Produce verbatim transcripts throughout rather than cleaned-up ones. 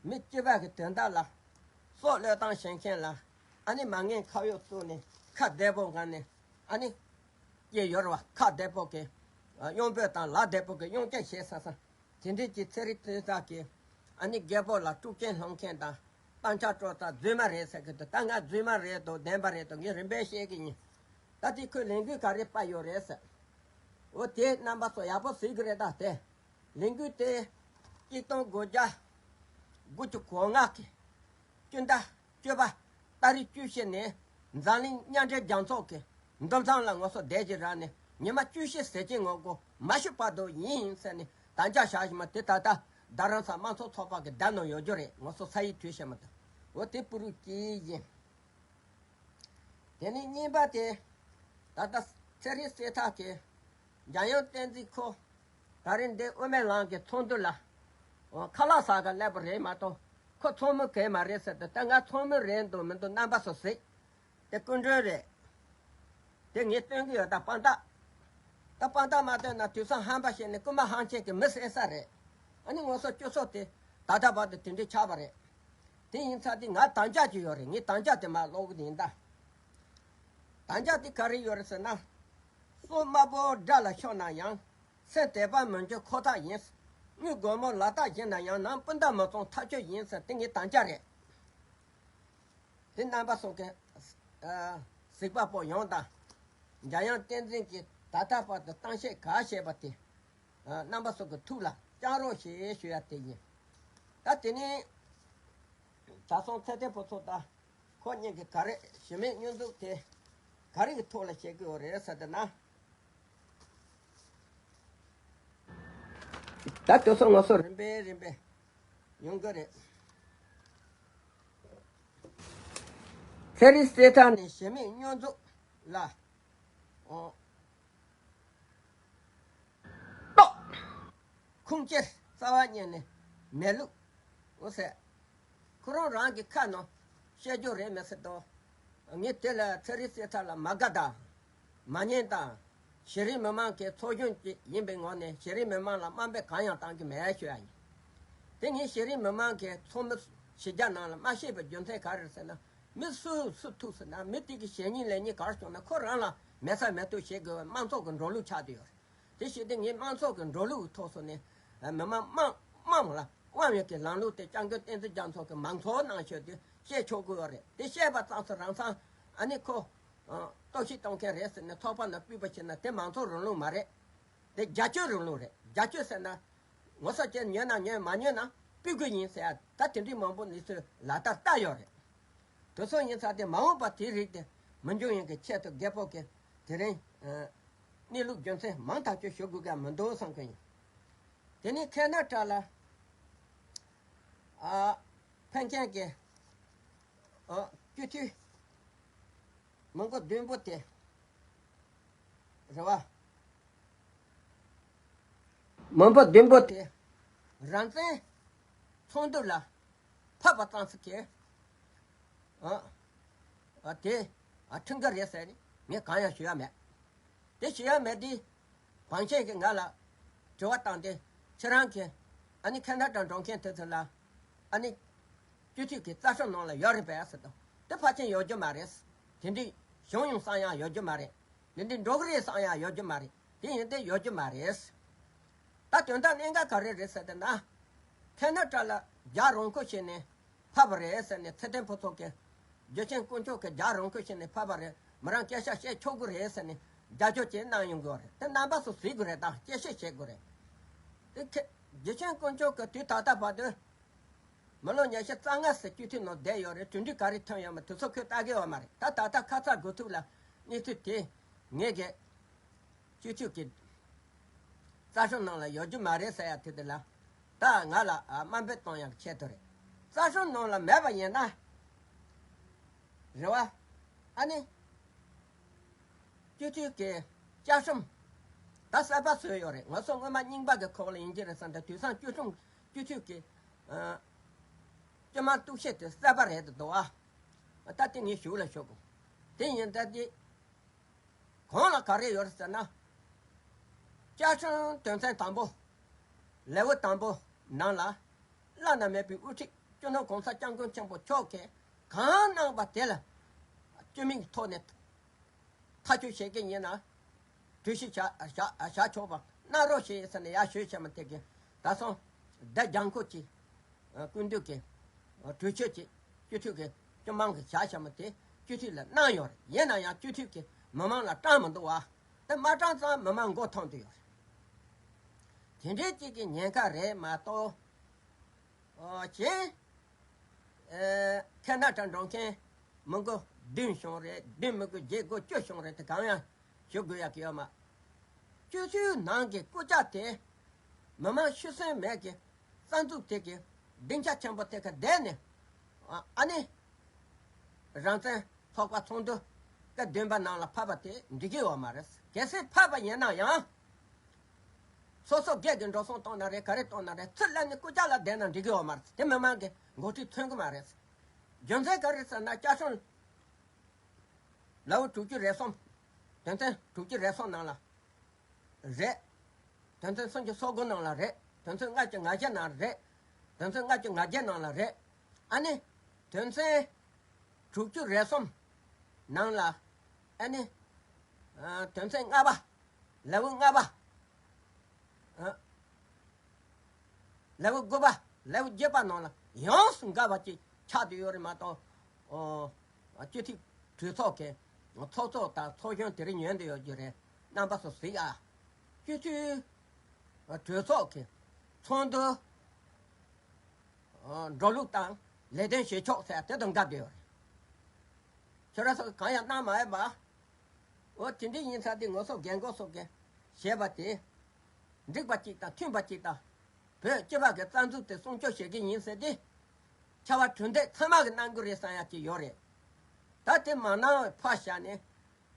མི་སྐྱིད་པ་གི་དོན་དག་ལ་སྲོག་བློས་བཏང་བྱེད་མཁན་ལ་ཨ་ནི་མ་ངན་ཁ་གཡོག་བཙུགས་ནས་ཁ་བདེ་པོ་ངང་ནས་ཨ་ནི་སྐྱེས་ཡོད་རེད་བ། ཁ་བདེ་པོ་གི་གཡོག་པོ་དང་ལག་བདེ་པོ་གི་གཡོག་སྐྱེལ་བྱེད་ས་སང་དེ་འདྲས་ཀྱི་ཚན་རིག་བསྟེན་ས་གི་ཨ་ནི་རྒད་པོ་ལ་དཀྲུག་རྐྱེན་སློང་མཁན་དང་གཏམ་ཆ་སྤྲོ་ས་རྫུན་མ་རེད་ཟེར་གི་འདུག་ད་ང་རྫུན་མ་རེད་འདུག་བདེན་པ་རེད་འདུག་ངས་རིམ་པས་བཤད་གི་ཡིན། ད་དེ་ཁོས་ལས་འགུལ་ག་རེ་སྤར་ཡོད་རེད་ཟེར། འོ་དེ་རྣམ་པ་ཚོ་ཡག་པོ་གཟིགས་གི་རེད་ད་དེ། ལས་འགུལ་དེ་གཅིག་སྟོང་དགུ་བརྒྱ་དགུ་བཅུ་གོ་ལྔ་གི་སྤྱི་ཟླ་བཅུ་པ་ཏ་རིག་བཅུ་བཞི་ནས་འཛམ་གླིང་མཉམ་འབྲེལ་རྒྱལ་ཚོགས་ཀྱི་འདུམ་ཚང་ལ་ངོ་སོ་བསྡད་ཀྱི་རག་ནས་ཉི་མ་བཅུ་བཞི་ཟེར་གྱི་ངོ་རྒོལ་མ་ཤི་བར་དུ་ཡིན་ཟེར་ནས་དམ་བཅའ་བཞག་བཞིན་མ་དེ་ད་ལྟ་རྡ་རམ་ས་དམངས་གཙོ་ཚོགས་པ་གི་བརྡ་ནང་ཡོད་རྒྱུ་རེད། ངོ་སོ་ས་ཡི་དུས་ཤེས་མ་ཐུབ། འོ་དེ་པུ་རུ་སྐྱིད་ཡིན། དེ་ནས་གཉིས་པ་དེ་ད་ལྟ་ཚེ་རིང་སྲས་ཐག་གི་འཇམ་དབྱངས་བསྟན་འཛིན་ཁོ་ད་རིང་འདི་དབུ་མའི་ལམ་གྱི་ཚོགས་འདུ་ལ་ཁ་ལག་ཟ་ག་སླེབས་པ་རེད་མ་གཏོགས་ཁོ་ཚོགས་མི་གང་མ་རེད་ཟེར་དུས་ད་ང་ཚོགས་མི་རེད་འདུག་མི་འདུག་རྣམ་པ་ཚོ་གཟིགས། དེ་སྐུ་མགྲོན་རེད། དེ་ངས་སྟོན་གི་ཡོད་ད་དཔང་རྟགས། ད་དཔང་རྟགས་མ་སྟོན་ན་དུས་སང་ཧམ་པ་བཤད་ནས་རྐུན་མ་ཧམ་ཆེན་གྱི་མི་བསད་ས་རེད། ཨ་ནི་ངོ་སོ་སྐྱོ་སོ་དེ་ད་ལྟ་བར་དུ་དེ་འདྲའི་ཆགས་པ་རེད། དེ་ཡིན་ཚར་དུས་ང་དམ་བཅའ་ཅིག་ཡོད་རེད། ངས་དམ་བཅའ་དེ་མར་ཀློག་གི་ཡིན་ད། དམ་བཅའ་དེ་ག་རེ་ཡོད་རེད་ཟེར་ན། སོ་དམར་པོ་དགྲ་ལ་ཤོར་ན་ཡང་། སེམས་དད་པ་མི་འགྱུར་ཁོ་ཐག་ཡིན། དངུལ་སྒོར་མོ་ལག་རྟགས་བཞེས་ན་ཡང་ནང་སྤུན་ཟླ་མི་བཙོང་ཐག་ཆོད་ཡིན་ཟེར་དེ་ངའི་དམ་བཅའ་རེད། དེ་རྣམ་པ་ཚོ་གི་ཨ་གཟིགས་པ་པོ་ཡོངས་དང་། འཇམ་དབྱངས་བསྟན་འཛིན་གྱིས་ད་ལྟ་བར་དུ་གཏམ་བཤད་ག་བཤད་པ་དེ་ཨ་རྣམ་པ་ཚོ་གི་ཐུགས་ལ་བཅངས་རོགས་ཞེས་ཞུ་ཡ་དེ་ཡིན། ད་དེ་ནས་ད་སོང་ཚེ་བརྟན་ཕུན་ཚོགས་དང་ཁོ་གཉིས་ཀྱིས་ག་རེ་གཞི་མེད་སྙོན་འཛུགས་དེ་ག་རེ་གི་ཐོག་ལ་བཤད་ཀྱི་ཡོད་རེད་ཟེར་ཏེ་ན། ད་དེ་ཚོ་ང་ཚོ་རིམ་པས་རིམ་པས་ཡོང་གི་རེད། ཚེ་རིང་སྲས་ཐག་ནས་གཞི་མེད་སྙོན་འཛུགས་ལ། ཨོ། ཏོག་ཁུངས་སྐྱེལ་རྩ་བ་ཉིད་ནས་མེད་ལུགས། འོ་ཟེར། ཁོ་རང་རང་གི་ཁ་ནང་བཤད་རྒྱུ་རེད་མི་སྲིད་དོ། ངས་དེ་ལ་ཚེ་རིང་སྲས་ཐག་ལ་མ་དགའ་དང་། མ་ཉན་དང་། གཞི་རིམ་མི་མང་གི་ཚོགས་གཞོན་ཅིག་ཡིན་པའི་ངོས་ནས་གཞི་རིམ་མི་མང་ལ་དམའ་འབེབས་གང་ཡང་བཏང་གི་མེད་ཞུ་ཡ་ཡིན། དེ་ངས་གཞི་རིམ་མི་མང་གི་ཚོགས་མི་ཕྱི་རྒྱལ་ནང་ལ་མ་ཤེས་པའི་རྒྱུ་མཚན་ག་རེ་རེད་ཟེར་ན། མི་སུ་སུ་ཐུག་ཟེར་ན་མི་དེ་གི་བཤད་ཉེས་ལས་ཉེས་ག་རེ་བྱུང་ན་ཁོ་རང་ལ་མེད་ས་མེད་ཐུག་བྱེད་དགོས་པའི་དམངས་གཙོ་གི་འགྲོ་ལུགས་ཆགས་བསྡད་ཡོད་རེད། དེ་བྱས་ཏེ་ངས་དམངས་གཙོ་གི་འགྲོ་ལུགས་ཀྱི་ཐོག་སོང་ནས་མི་མང་དམངས་དམངས་ལ་དབང་ཡོད་ཀྱི་ལམ་ལུགས་དེ་སྐྱབས་མགོན་བསྟན་འཛིན་རྒྱ་མཚོ་གི་མང་ཚོགས་ནང་ཞུགས་ཏེ་བཤད་ཆོག་གི་ཡོད་རེད། དེ་བཤད་པ་ཙམ་སུ་རང་སང་ཨ་ནི་ཁོ་གཏོར་བཤིག་གཏོང་མཁན་རེད་ཟེར་ནས་ཚོགས་པ་ནང་ཕུད་པ་བྱས་ན་དེ་མང་གཙོ་རིང་ལུགས་མ་རེད། དེ་རྒྱ་ཆོས་རིང་ལུགས་རེད། རྒྱ་ཆོས་ཟེར་ན་ངོ་སོ་ཅན་ཉོས་ན་ཉོས་མ་ཉོས་ན་ཕུད་དགོས་ཡིན་ཟེར་ཡ་ད་དེ་འདྲའི་མང་པོ་ནི་ཚོས་ལག་བསྟར་བསྟར་ཡོད་རེད། དེ་ཚོ་ཡིན་ཙང་དེ་མ་འོངས་པ་དེའི་རིགས་དེ་མི་འབྱུང་ཡིན་གྱི་ཆེད་དུ་རྒད་པོ་གི་དེ་རིང་གནས་ལུགས་རྒྱུ་མཚན་མང་ཐག་ཆོད་ཞུ་དགོས་ཀྱི་མི་འདུག་བསམ་གྱི་ཡིན། དེ་ནས་ཁེ་ན་ཊ་ལ་ཨ་ཕན་ཁན་གྱི་ཨ་སྤྱི་འཐུས་མང་པོ་བདུན་པོ་དེ་རེད་བ། མང་པོ་བདུན་པོ་དེ་རང་བཙན་ཚོགས་འདུ་ལ་ཕབ་པ་ཙམ་ཞིག་གིས་ཨ་ཨ་དེ་ཨ་ཁྲིམས་འགལ་རེད་ཟེར་ནས་ངས་གང་ཡང་ཞུ་ཡ་མེད། དེ་ཞུ་ཡ་མེད་དུས་བང་ཆེན་གྱིས་ང་ལ་དྲི་བ་བཏང་སྟེ་ཁྱེད་རང་གིས་ཨ་ནི་ཁེ་ན་ཊ་འགྲོ་མཁན་དེ་ཚོ་ལ་ཨ་ནི་སྤྱི་འཐུས་ཀྱི་རྩ་ཁྲིམས་ནང་ལ་ཡོད་རེད་པས་ཟེར་དང་དེ་ཕལ་ཆེར་ཡོད་རྒྱུ་མ་རེད། དེ་འདྲའི་བྱུང་ཡོང་བསམ་ཡང་ཡོད་རྒྱུ་མ་རེད། འདི་འདྲའི་འགྲོ་གི་རེད་བསམ་ཡང་ཡོད་རྒྱུ་མ་རེད། དེ་ཡིན་ཏེ་ཡོད་རྒྱུ་མ་རེད། ད་དོན་དག་གནད་འགག་ག་རེ་རེད་ཟེར་ཏེ་ན། ཁེ་ན་ཊ་ལ་རྒྱ་རང་འཁོས་བྱས་ནས་ཕབ་པ་རེད་ཟེར་ནས་ཚེ་བརྟན་ཕུན་ཚོགས་ཀྱིས་རྒྱལ་ཆེན་དཀོན་མཆོག་གིས་རྒྱ་རང་འཁོས་བྱས་ནས་ཕབ་པ་རེད། མི་རང་སྐད་ཆ་བཤད་ཆོག་གི་རེད་ཟེར་ནས་རྒྱབ་སྐྱོར་བྱས་གནང་ཡོང་གི་ཡོད་རེད། དེ་རྣམ་པ་ཚོ་གཟིགས་དགོས་རེད་དང་དཔྱད་ཞིབ་བྱེད་དགོས་རེད། དེ་ཁེ་རྒྱལ་ཆེན་དཀོན་མཆོག་གིས་དུས་ད་ལྟ་བར་དུ། མི་ལོ་ཉི་ཤུ་རྩ་ལྔ་ཟེར་སྤྱི་འཐུས་ནང་བསྡད་ཡོད་རེད། གྲུབ་འབྲས་ག་རེ་ཐོན་ཡོད་མེད་དེ་ཚོ་ཁོས་ལྟ་གི་ཡོད་མ་རེད། ད་ད་ལྟ་ཁ་ཚ་དགོས་ཐུག་ལ་གནས་ཚུལ་དེ་ངས་གི་སྤྱི་འཐུས་ཀྱི་རྩ་ཁྲིམས་ནང་ལ་ཡོད་རྒྱུ་མ་རེད་ཟེར་ཡ་དེ་དེ་ལ་ད་ང་ལ་ཨ་དམའ་འབེབས་གཏོང་ཡག་ཆེད་དུ་རེད། རྩ་ཁྲིམས་ནང་ལ་མེད་པ་ཡིན་ན་རེད་བ། ཨ་ནི་སྤྱི་འཐུས་ཀྱི་བཅའ་ཁྲིམས་ད་གསར་པ་བཟོས་ཡོད་རེད། ང་ཚོ་སྔོན་མ་རྙིང་པ་གི་ཁོག་ལ་ཡིན་གྱི་རེད་བསམ་ད་དུས་སང་བཅའ་ཁྲིམས་སྤྱི་འཐུས་ཀྱི་ཨ། སྤྱི་དམངས་གཏུག་བཤེར་དེ་གསར་པ་རེད་འདུག་ཨ། ད་དེ་ངས་ཞུ་ལ་ཞུ་དགོས། དེ་ཡིན་ད་དེ་གང་ལ་ག་རེ་ཡོད་རེད་ཟེར་ན། བཅའ་ཁྲིམས་དོན་ཚན་དང་པོ། ལེའུ་དང་པོ་ནང་ལ་བླ་ན་མེད་པའི་དབུ་ཁྲིད་ སྤྱི་ནོར་གོང་ས་སྐྱབས་མགོན་ཆེན་པོ་མཆོག་གིས་གང་གནང་བ་དེ་ལ་སྤྱི་མིང་གི་ཐོག་ནས་ཐག་གཅོད་བྱེད་ཀྱི་ཡིན་ན། གྲོས་གཞི་བཞག་བཞག་བཞག་ཆོག་པ་གནང་རོགས་ཞེས་ཟེར་ནས་ཡར་ཞུས་བྱས་མ་དེ་གི་ད་སོང་བདེ་ལྗང་ཁུ་གྱི་སྐུ་མདུན་གྱི་གྲོས་ཆོད་ཀྱི་སྤྱི་འཐུས་ཀྱི་སྤྱི་དམངས་ཀྱི་བཞག་བྱས་མ་དེ་སྤྱི་འཐུས་ལ་གནང་ཡོད་རེད། ཡིན་ན་ཡང་སྤྱི་འཐུས་ཀྱི་མི་མང་ལ་སྤྲང་མི་འདུག་བ། དེ་མ་སྤྲང་ཙང་མི་མང་མགོ་འཐོམ་དུ་ཡོད་རེད། དེ་འདྲའི་གཅིག་གི་ཉེན་ཁ་རེད་མ་གཏོགས། ཨོ་གཞན། ཨེ་ཁེ་ན་ཌ་འགྲོ་མཁན་མི་མགོ་བདུན་བྱུང་རེད། བདུན་མི་དགོས་བརྒྱད་དགོས་བཅུ་བྱུང་རེད། དེ་གང་ཡང་ཞུ་དགོས་ཡག་གི་ཡོད་མ། སྤྱི་འཐུས་ནང་གི་སྐུ་ཚབ་དེ་མི་མང་ཤི་གསོན་མེད་ཀྱི་རྩ་འཛུགས་དེ་གི་སྡིངས་ཆ་ཆེན་པོ་དེ་ག་བསྡད་ནས་ཨ་ཨ་ནི་རང་བཙན་ཚོགས་པ་ཚོགས་འདུ་སྐབས་བདུན་པ་ནང་ལ་ཕབ་པ་དེ་འགྲིག་གི་ཡོད་མ་རེད། གལ་སྲིད་ཕབ་པ་ཡིན་ན་ཡང་། སོ་སོ་སྒེར་གྱི་འགྲོ་སོང་གཏོང་ན་རེད། ག་རེ་གཏོང་ན་རེད། ཚུར་སླེབས་ནས་སྐུ་ཚབ་ལ་བསྡད་ན་འགྲིག་གི་ཡོད་མ་རེད། དེ་མི་མང་གི་འགོ་ཁྲིད་མཚོན་གི་མ་རེད། རྒྱུ་མཚན་ག་རེ་ཟེར་ན་བཅའ་ཁྲིམས་ལེའུ་དྲུག་ཅུ་རེ་གསུམ། དོན་ཚན་དྲུག་ཅུ་རེ་གསུམ་ནང་ལ་རེད། དོན་ཚན་སུམ་ཅུ་སོ་དགུ་ནང་ལ་རེད། དོན་ཚན་ལྔ་བཅུ་ང་བརྒྱད་ནང་རེད། དོན་ཚན་ལྔ་བཅུ་ང་བརྒྱད་ནང་ལ་རེད། ཨ་ནི་དོན་ཚན་དྲུག་ཅུ་རེ་གསུམ་ནང་ལ་ཨ་ནི་ཨ་དོན་ཚན་ལྔ་པ། ལེའུ་ལྔ་པ། ཨ་ལེའུ་དགུ་པ། ལེའུ་བརྒྱད་པ་ནང་ལ་ཡོངས་སུ་འགལ་བ་ཅིག་ཆགས་བསྡད་ཡོད་རེད་མ་གཏོགས། ཨོ་སྤྱི་འཐུས་གྲོས་ཚོགས་ཀྱི་ཚོགས་གཙོ་དང་ཚོགས་གཞོན་དེ་རིང་ཉན་བསྡད་ཡོད་རྒྱུ་རེད། རྣམ་པ་ཚོ་གཟིགས་ཨ། སྤྱི་འཐུས་གྲོས་ཚོགས་ཀྱི་ཚོགས་འདུ་འགྲོ་ལུགས་དང་ལས་དོན་བྱེད་ཕྱོགས་ཟེར་དེ་དང་འགལ་བསྡད་ཡོད་རེད། ཁྱོད་རང་ཚོ་གང་ཡང་གནང་མ་ཡོད་པ། འོ་དེ་འདྲ་ཡིན་ཙང་དེ་ང་ཚོ་རྒན་གོག་ཚོ་གིས་བྱས་པ་དེ་འགྲིག་པ་གཅིག་དང་མཐུན་པ་གཅིག་དང་། བོད་སྤྱི་པ་གི་རྩ་འཛུགས་དེ་སྲུང་སྐྱོབ་བྱེད་ཀྱི་ཡིན་ཟེར་ཏེ། ཕྱར་བ་གྲུ་འདེགས་ཚང་མ་གི་གནང་གི་རེད་བསམ་ཡག་ཅིག་ཡོད་རེད། ད་དེ་མ་གནང་བའི་ཕར་བཞག་ནས་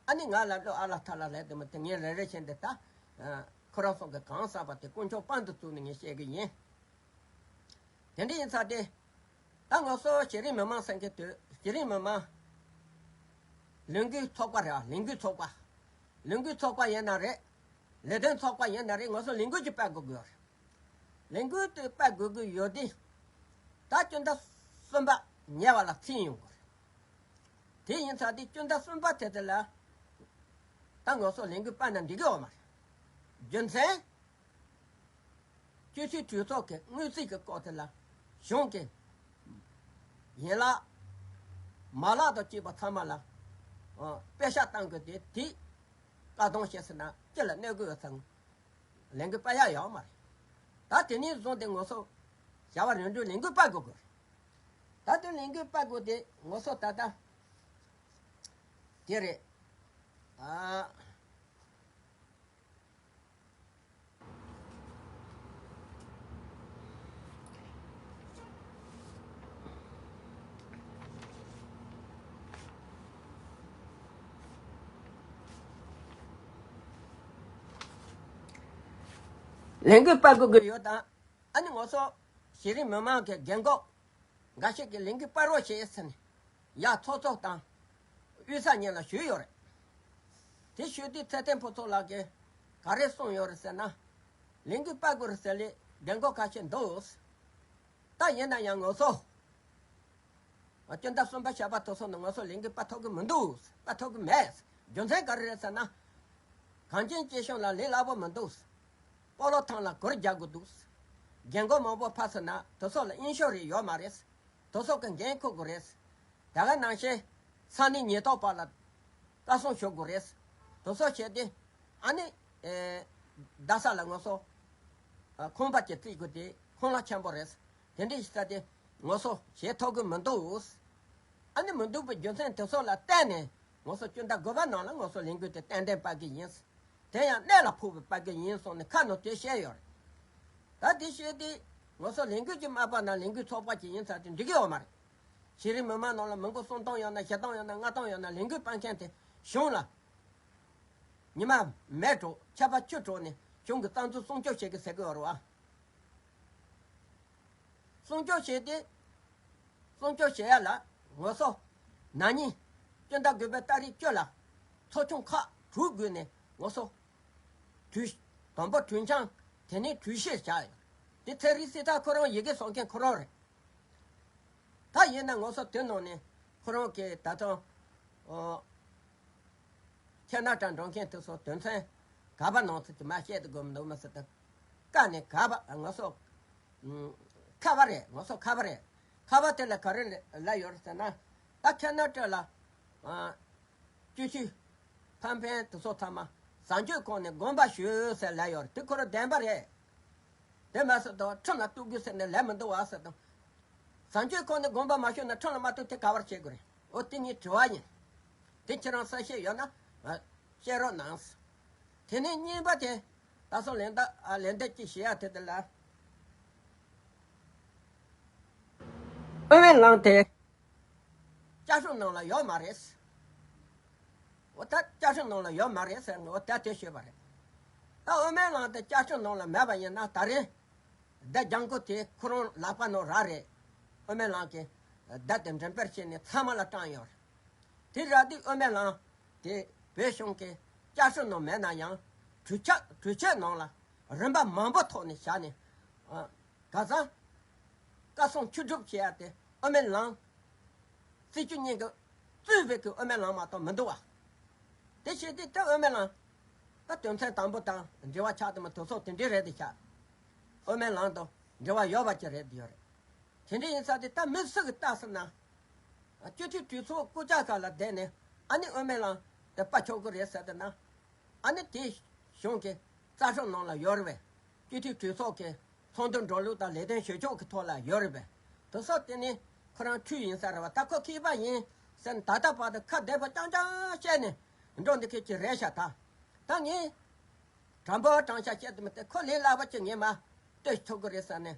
ཨ་ནི་ང་ལ་བློ་ཨ་ལ་ཐ་ལ་ལས་དེ་མ་དེ་ངས་རེ་རེ་བྱས་འདི་ད་ཁོ་རང་ཚོ་གི་གང་ཟག་པ་དེ་དཀོན་མཆོག་དཔང་དུ་བཙུགས་ནས་ངས་བཤད་གི་ཡིན། དེ་འདྲ་ཡིན་ཙང་དེ། ད་ང་ཚོ་གཞི་རིམ་མི་མང་ཟེར་མཁན་དེ་གཞི་རིམ་མི་མང་ལས་འགུལ་ཚོགས་པ་རེད་བ། ལས་འགུལ་ཚོགས་པ། ལས་འགུལ་ཚོགས་པ་ཡིན་ན་རེད། ལས་དོན་ཚོགས་པ་ཡིན་ན་རེད། ང་ཚོ་ལས་འགུལ་ཅིག་སྤེལ་དགོས་ཀྱི་ཡོད་རེད། ལས་འགུལ་དེ་སྤེལ་དགོས་ཀྱི་ཡོད་དེ། ད་སྤྱི་ཟླ་གསུམ་པ་ཉེ་བ་ལ་ཚིག་ཡོང་དགོས་རེད། དེ་ཡིན་ཙང་དེ་སྤྱི་ཟླ་གསུམ་པ་དེ་དེ་ལ་ད་ང་ཚོ་ལས་འགུལ་སྤེལ་ན་འགྲིག་གི་ཡོད་མ་རེད། རྒྱུ་མཚན། སྤྱི་འཐུས་གྲོས་ཚོགས་ཀྱི་དངུལ་རྩིས་ཀྱི་སྐོར་དེ་ལ་གཞུང་གི་ཡན་ལག་མ་ལག་དང་བཅས་པ་ཚང་མ་ལ་ཨ་པེ་ཤག་བཏང་དགོས་ཏེ་དེ་བཀག་སྡོམ་བྱས་ཟིན་ན་སྤྱི་ལ་གནོད་དགོས་ཡོད་ཙང་ལས་འགུལ་སྤེལ་ཡག་ཡོད་མ་རེད། ད་དེ་ནས་བཟུང་སྟེ་ང་ཚོ་བྱ་བ་རིམ་གྲོ་ལས་འགུལ་སྤེལ་དགོས་དགོས་རེད། ད་དེ་ལས་འགུལ་སྤེལ་དགོས་ཏེ་ང་ཚོ་ད་ལྟ་དེ་རེད། ཨ། ལས་འགུལ་སྤེལ་དགོས་ཀྱི་ཡོད་དང་། ཨ་ནི་ང་ཚོ་གཞི་རིམ་མི་མང་གི་རྒན་གོག་འགའ་ཞིག་གིས་ལས་འགུལ་སྤེལ་རོགས་བྱེད་ཟེར་ནས་ཡར་ཚོགས་གཙོ་དང་དབུས་ས་གཉིས་ལ་ཞུས་ཡོད་རེད། དེ་ཞུས་དུས་ཚེ་བརྟན་ཕུན་ཚོགས་ལགས་ཀྱིས་ག་རེ་གསུངས་ཡོད་རེད་ཟེར་ན། ལས་འགུལ་སྤེལ་དགོས་རེད་ཟེར་ལས་རྒན་གོག་ཁ་ཤས་འདུག་ད་ཡིན་ན་ཡང་ང་ཚོ་སྤྱི་ཟླ་གསུམ་པ་ཞག་པ་དེ་ཚོ་ནང་ང་ཚོ་ལས་འགུལ་སྤེལ་ཐུབ་ཀྱི་མི་འདུག་སྤེལ་ཐུབ་ཀྱི་མེད། རྒྱུ་མཚན་ག་རེ་རེད་ཟེར་ན། གངས་ཅན་སྐྱིད་གཤོངས་ལ་ལས་སླ་པོ་མི་འདུག་སྤོ་ལོ་ཐང་ལ་སྒོར་རྒྱག་དགོས་འདུག་རྒན་གོག་མང་པོ་ཕར་ཚུར་ན་དེ་ཚོ་ལ་ཨིན་ཤོ་རེ་ཡོད་མ་རེད། དེ་ཚོ་གི་འགན་འཁུར་དགོས་རེད། ད་ག་ནང་བཞིན་ས་གནས་ཉེན་རྟོག་པ་ལ་ལྟ་སྲུང་ཞུ་དགོས་རེད། དེ་ཚོ་བྱས་ཏེ་ཨ་ནི་ཨེ་རྡ་ས་ལ་ང་ཚོ་ཨ་ཁང་པ་ཅིག་བརྩིགས་དགོས་ཏེ་ཁོང་ལ་ཆེན་པོ་རེད། དེ་འདྲ་ཞིག་ས་དེ་ང་ཚོ་བྱེད་ཐུབ་ཀྱི་མི་འདུག་ཨ་ནི་མི་འདུག་པའི་རྒྱུ་མཚན་དེ་ཚོ་ལ་བརྟེན་ནས་ང་ཚོ་སྤྱི་ཟླ་དགུ་པ་ནང་ལ་ང་ཚོ་ལས་འགུལ་དེ་ཏན་ཏན་སྤེལ་གྱི་ཡིན། དེ་ཡང་གནད་ལ་ཕོག་པའི་སྤེལ་གྱི་ཡིན་གསུངས་ནས་ཁ་ནང་དེ་བཤད་ཡོད་རེད། ད་དེ་བཤད་དུས་ང་ཚོ་ལས་འགུལ་གྱི་མ་སྤེལ་ན་ལས་འགུལ་ཚོགས་པ་ཅིག་ཡིན་ཚར་དུས་འགྲིག་གི་ཡོད་མ་རེད། གཞི་རིམ་མི་མང་ནང་ལ་མི་མགོ་སུམ་སྟོང་ཡོད་ན་བཞི་སྟོང་ཡོད་ན་ལྔ་སྟོང་ཡོད་ན་ལས་འགུལ་སྤེལ་མཁན་དེ་གཞུང་ལ་ཉི་མ་མེ་འགྲོ་ཆར་པ་ཆུ་འགྲོ་ནས་གཞུང་གི་རྩ་འཛུགས་སྲུང་སྐྱོབ་བྱེད་ཀྱི་ཟེར་གི་ཡོད་རེད་བ། སྲུང་སྐྱོབ་བྱས་ཏེ། སྲུང་སྐྱོབ་བྱེད་ཡ་ལ་ང་ཚོ་ན་ནིང་སྤྱི་ཟླ་དགུ་པའི་ཏ་རིག་བཅུ་ལ་ཚོགས་ཆུང་ཁག་དྲུག་བགོས་ནས་ང་ཚོ་གྲོས། དང་པོ་གྲོས་འཆམ། དེ་ནས་གྲོས་གཞི་བཞག་ཡོད། དེ་ཚེ་རིང་སྲིད་ཐར་ཁོ་རང་ཡི་གེ་བཟོ་མཁན་ཁོ་རང་རེད། ཡིན་ན་ང་ཚོ་དེ་ནང་ནས་ཁོ་རང་གི་ད་དུང་ཨོ། ཁེ་ན་ཌ་འགྲོ་མཁན་དེ་ཚོ་དོན་ཚན་ག་པ་ནང་ཚུད་ཀྱི་མ་བཤད་དུ་དགོས་མི་འདུག་མ་ཟེར་ད། ཀ་ནས་ག་པ་ང་ཚོ་ཁ་པ་རེད། ང་ཚོ་ཁ་པ་རེད། ཁ་པ་དེ་ལ་ག་རེ་ལབ་ཡོད་ཟེར་ན། ད་ཁེ་ན་ཌ་ལ་ཨ། སྤྱི་སྤྱོད་ཕན་ཕན་དེ་ཚོ་ཚང་མ་བཟང་སྤྱོད་ཁང་ནས་དགོངས་པ་ཞུ་ཟེར་ལབ་ཡོད་རེད། དེ་ཁོ་རང་བདེན་པ་རེད། དེ་མ་ཟད་དུ་ཁྲིམས་ལ་གཏུག་དགོས་ཟེར་ནས་ལབ་མི་འདུག་བ་ཟེར་དང་། བཟང་སྤྱོད་ཁང་ནས་དགོངས་པ་མ་ཞུས་ན་ཁྲིམས་ལ་མ་གཏུག་དེ་ག་པར་བྱེད་དགོས་རེད། འོ་དེ་ངའི་དྲི་བ་ཡིན། དེ་ཁྱེད་རང་གསལ་བཤད་ཡོད་ན་བཤད་རོགས་གནང་། དེ་ནས་གཉིས་པ་དེ་ད་སོ་ལན་ད་ལན་འདེབས་ཅིག་བྱེད་ཡ་དེ་དེ་ལ། དབུ་མའི་ལམ་དེ་བསྐྱར་གསོ་ནང་ལ་ཡོད་མ་རེད། འོ་ད་བསྐྱར་གསོ་ནང་ལ་ཡོད་མ་རེད་ཟེར་ནས་འོ་ད་དེ་ཤོད་པ་རེད། ད་དབུ་མའི་ལམ་དེ་བསྐྱར་གསོ་ནང་ལ་མེད་པ་ཡིན་ན་ད་རེས་བརྡ་རྒྱང་སྐོར་དེ་ཁོ་རང་ལག་པ་ནང་རག་རེད། དབུ་མའི་ལམ་གྱི་བརྡ་དེ་འགྲེམས་སྤེལ་བྱས་ནས་ཚང་མ་ལ་བཀྲམ་ཡོད་རེད། དེ་རག་དུས་དབུ་མའི་ལམ་དེ་བོད་གཞུང་གི་བསྐྱར་གསོ་ནང་མེད་ན་ཡང་གྲོས་ཆོད་གྲོས་ཆོད་ནང་ལ་རིམ་པ་མང་པོ་ཐོག་ནས་བཞག་ནས། ཨ། ག་ཚང་། བཀའ་གསུང་ཆོས་སྒྲུབ་བྱེད་ཡ་དེ་དབུ་མའི་ལམ། སྲིད་བྱུས་གཉིས་ཀྱི་གཙོས་པའི་གི་དབུ་མའི་ལམ་མ་གཏོགས་མི་འདུག་བ། དེ་བྱེད་དུས་ད་དབུ་མའི་ལམ། ད་དོན་ཚན་དང་པོ་དང་འབྲེལ་བ་ཆགས་དུ་མ་དུ་སོགས་དེ་འདྲའི་རེད་དེ་ཆགས། དབུ་མའི་ལམ་དང་འབྲེལ་བ་ཡོད་པ་ཅིག་རེད་དེ་ཡོད་རེད། དེ་འདྲ་ཡིན་ས་དེ་ད་མི་སུ་གི་ལྟ་ས་ན། སྤྱི་འཐུས་གྲོས་ཚོགས་སྐུ་ཕྱྭ་ཁག་ལ་བསྡད་ནས་ཨ་ནི་དབུ་མའི་ལམ་དེ་པ་ཆོག་གི་རེད་ཟེར་དེ་ན། ཨ་ནི་དེ་གཞུང་གི་རྩ་ཁྲིམས་ནང་ལ་ཡོད་རེད་པས། སྤྱི་འཐུས་གྲོས་ཚོགས་ཀྱི་ཚོགས་འདུ་འགྲོ་ལུགས་དང་ལས་དོན་བྱེད་ཕྱོགས་ཀྱི་ཐོག་ལ་ཡོད་རེད་པས། དེ་སོགས་དེ་ནི་ཁོ་རང་འཐུས་ཡིན་ས་རེད་བ། ད་ཁོ་མཁས་པ་ཡིན་ཟེར་ནས་ད་ལྟ་བར་དུ་ཁ་བདེ་པོ་རྐྱང་རྐྱང་བཤད་ནས་འགྲོ་འདི་ཁེ་ཅི་རེད་ཤག་ད་ད་ངས་དྲང་པོ་དྲང་བཞག་བཤད་དུ་མི་ཏེ་ཁོ་ལས་སླ་པོ་ཅིག་ངས་མ་ལྟོས་ཐུབ་ཀྱི་རེད་ཟེར་ནས་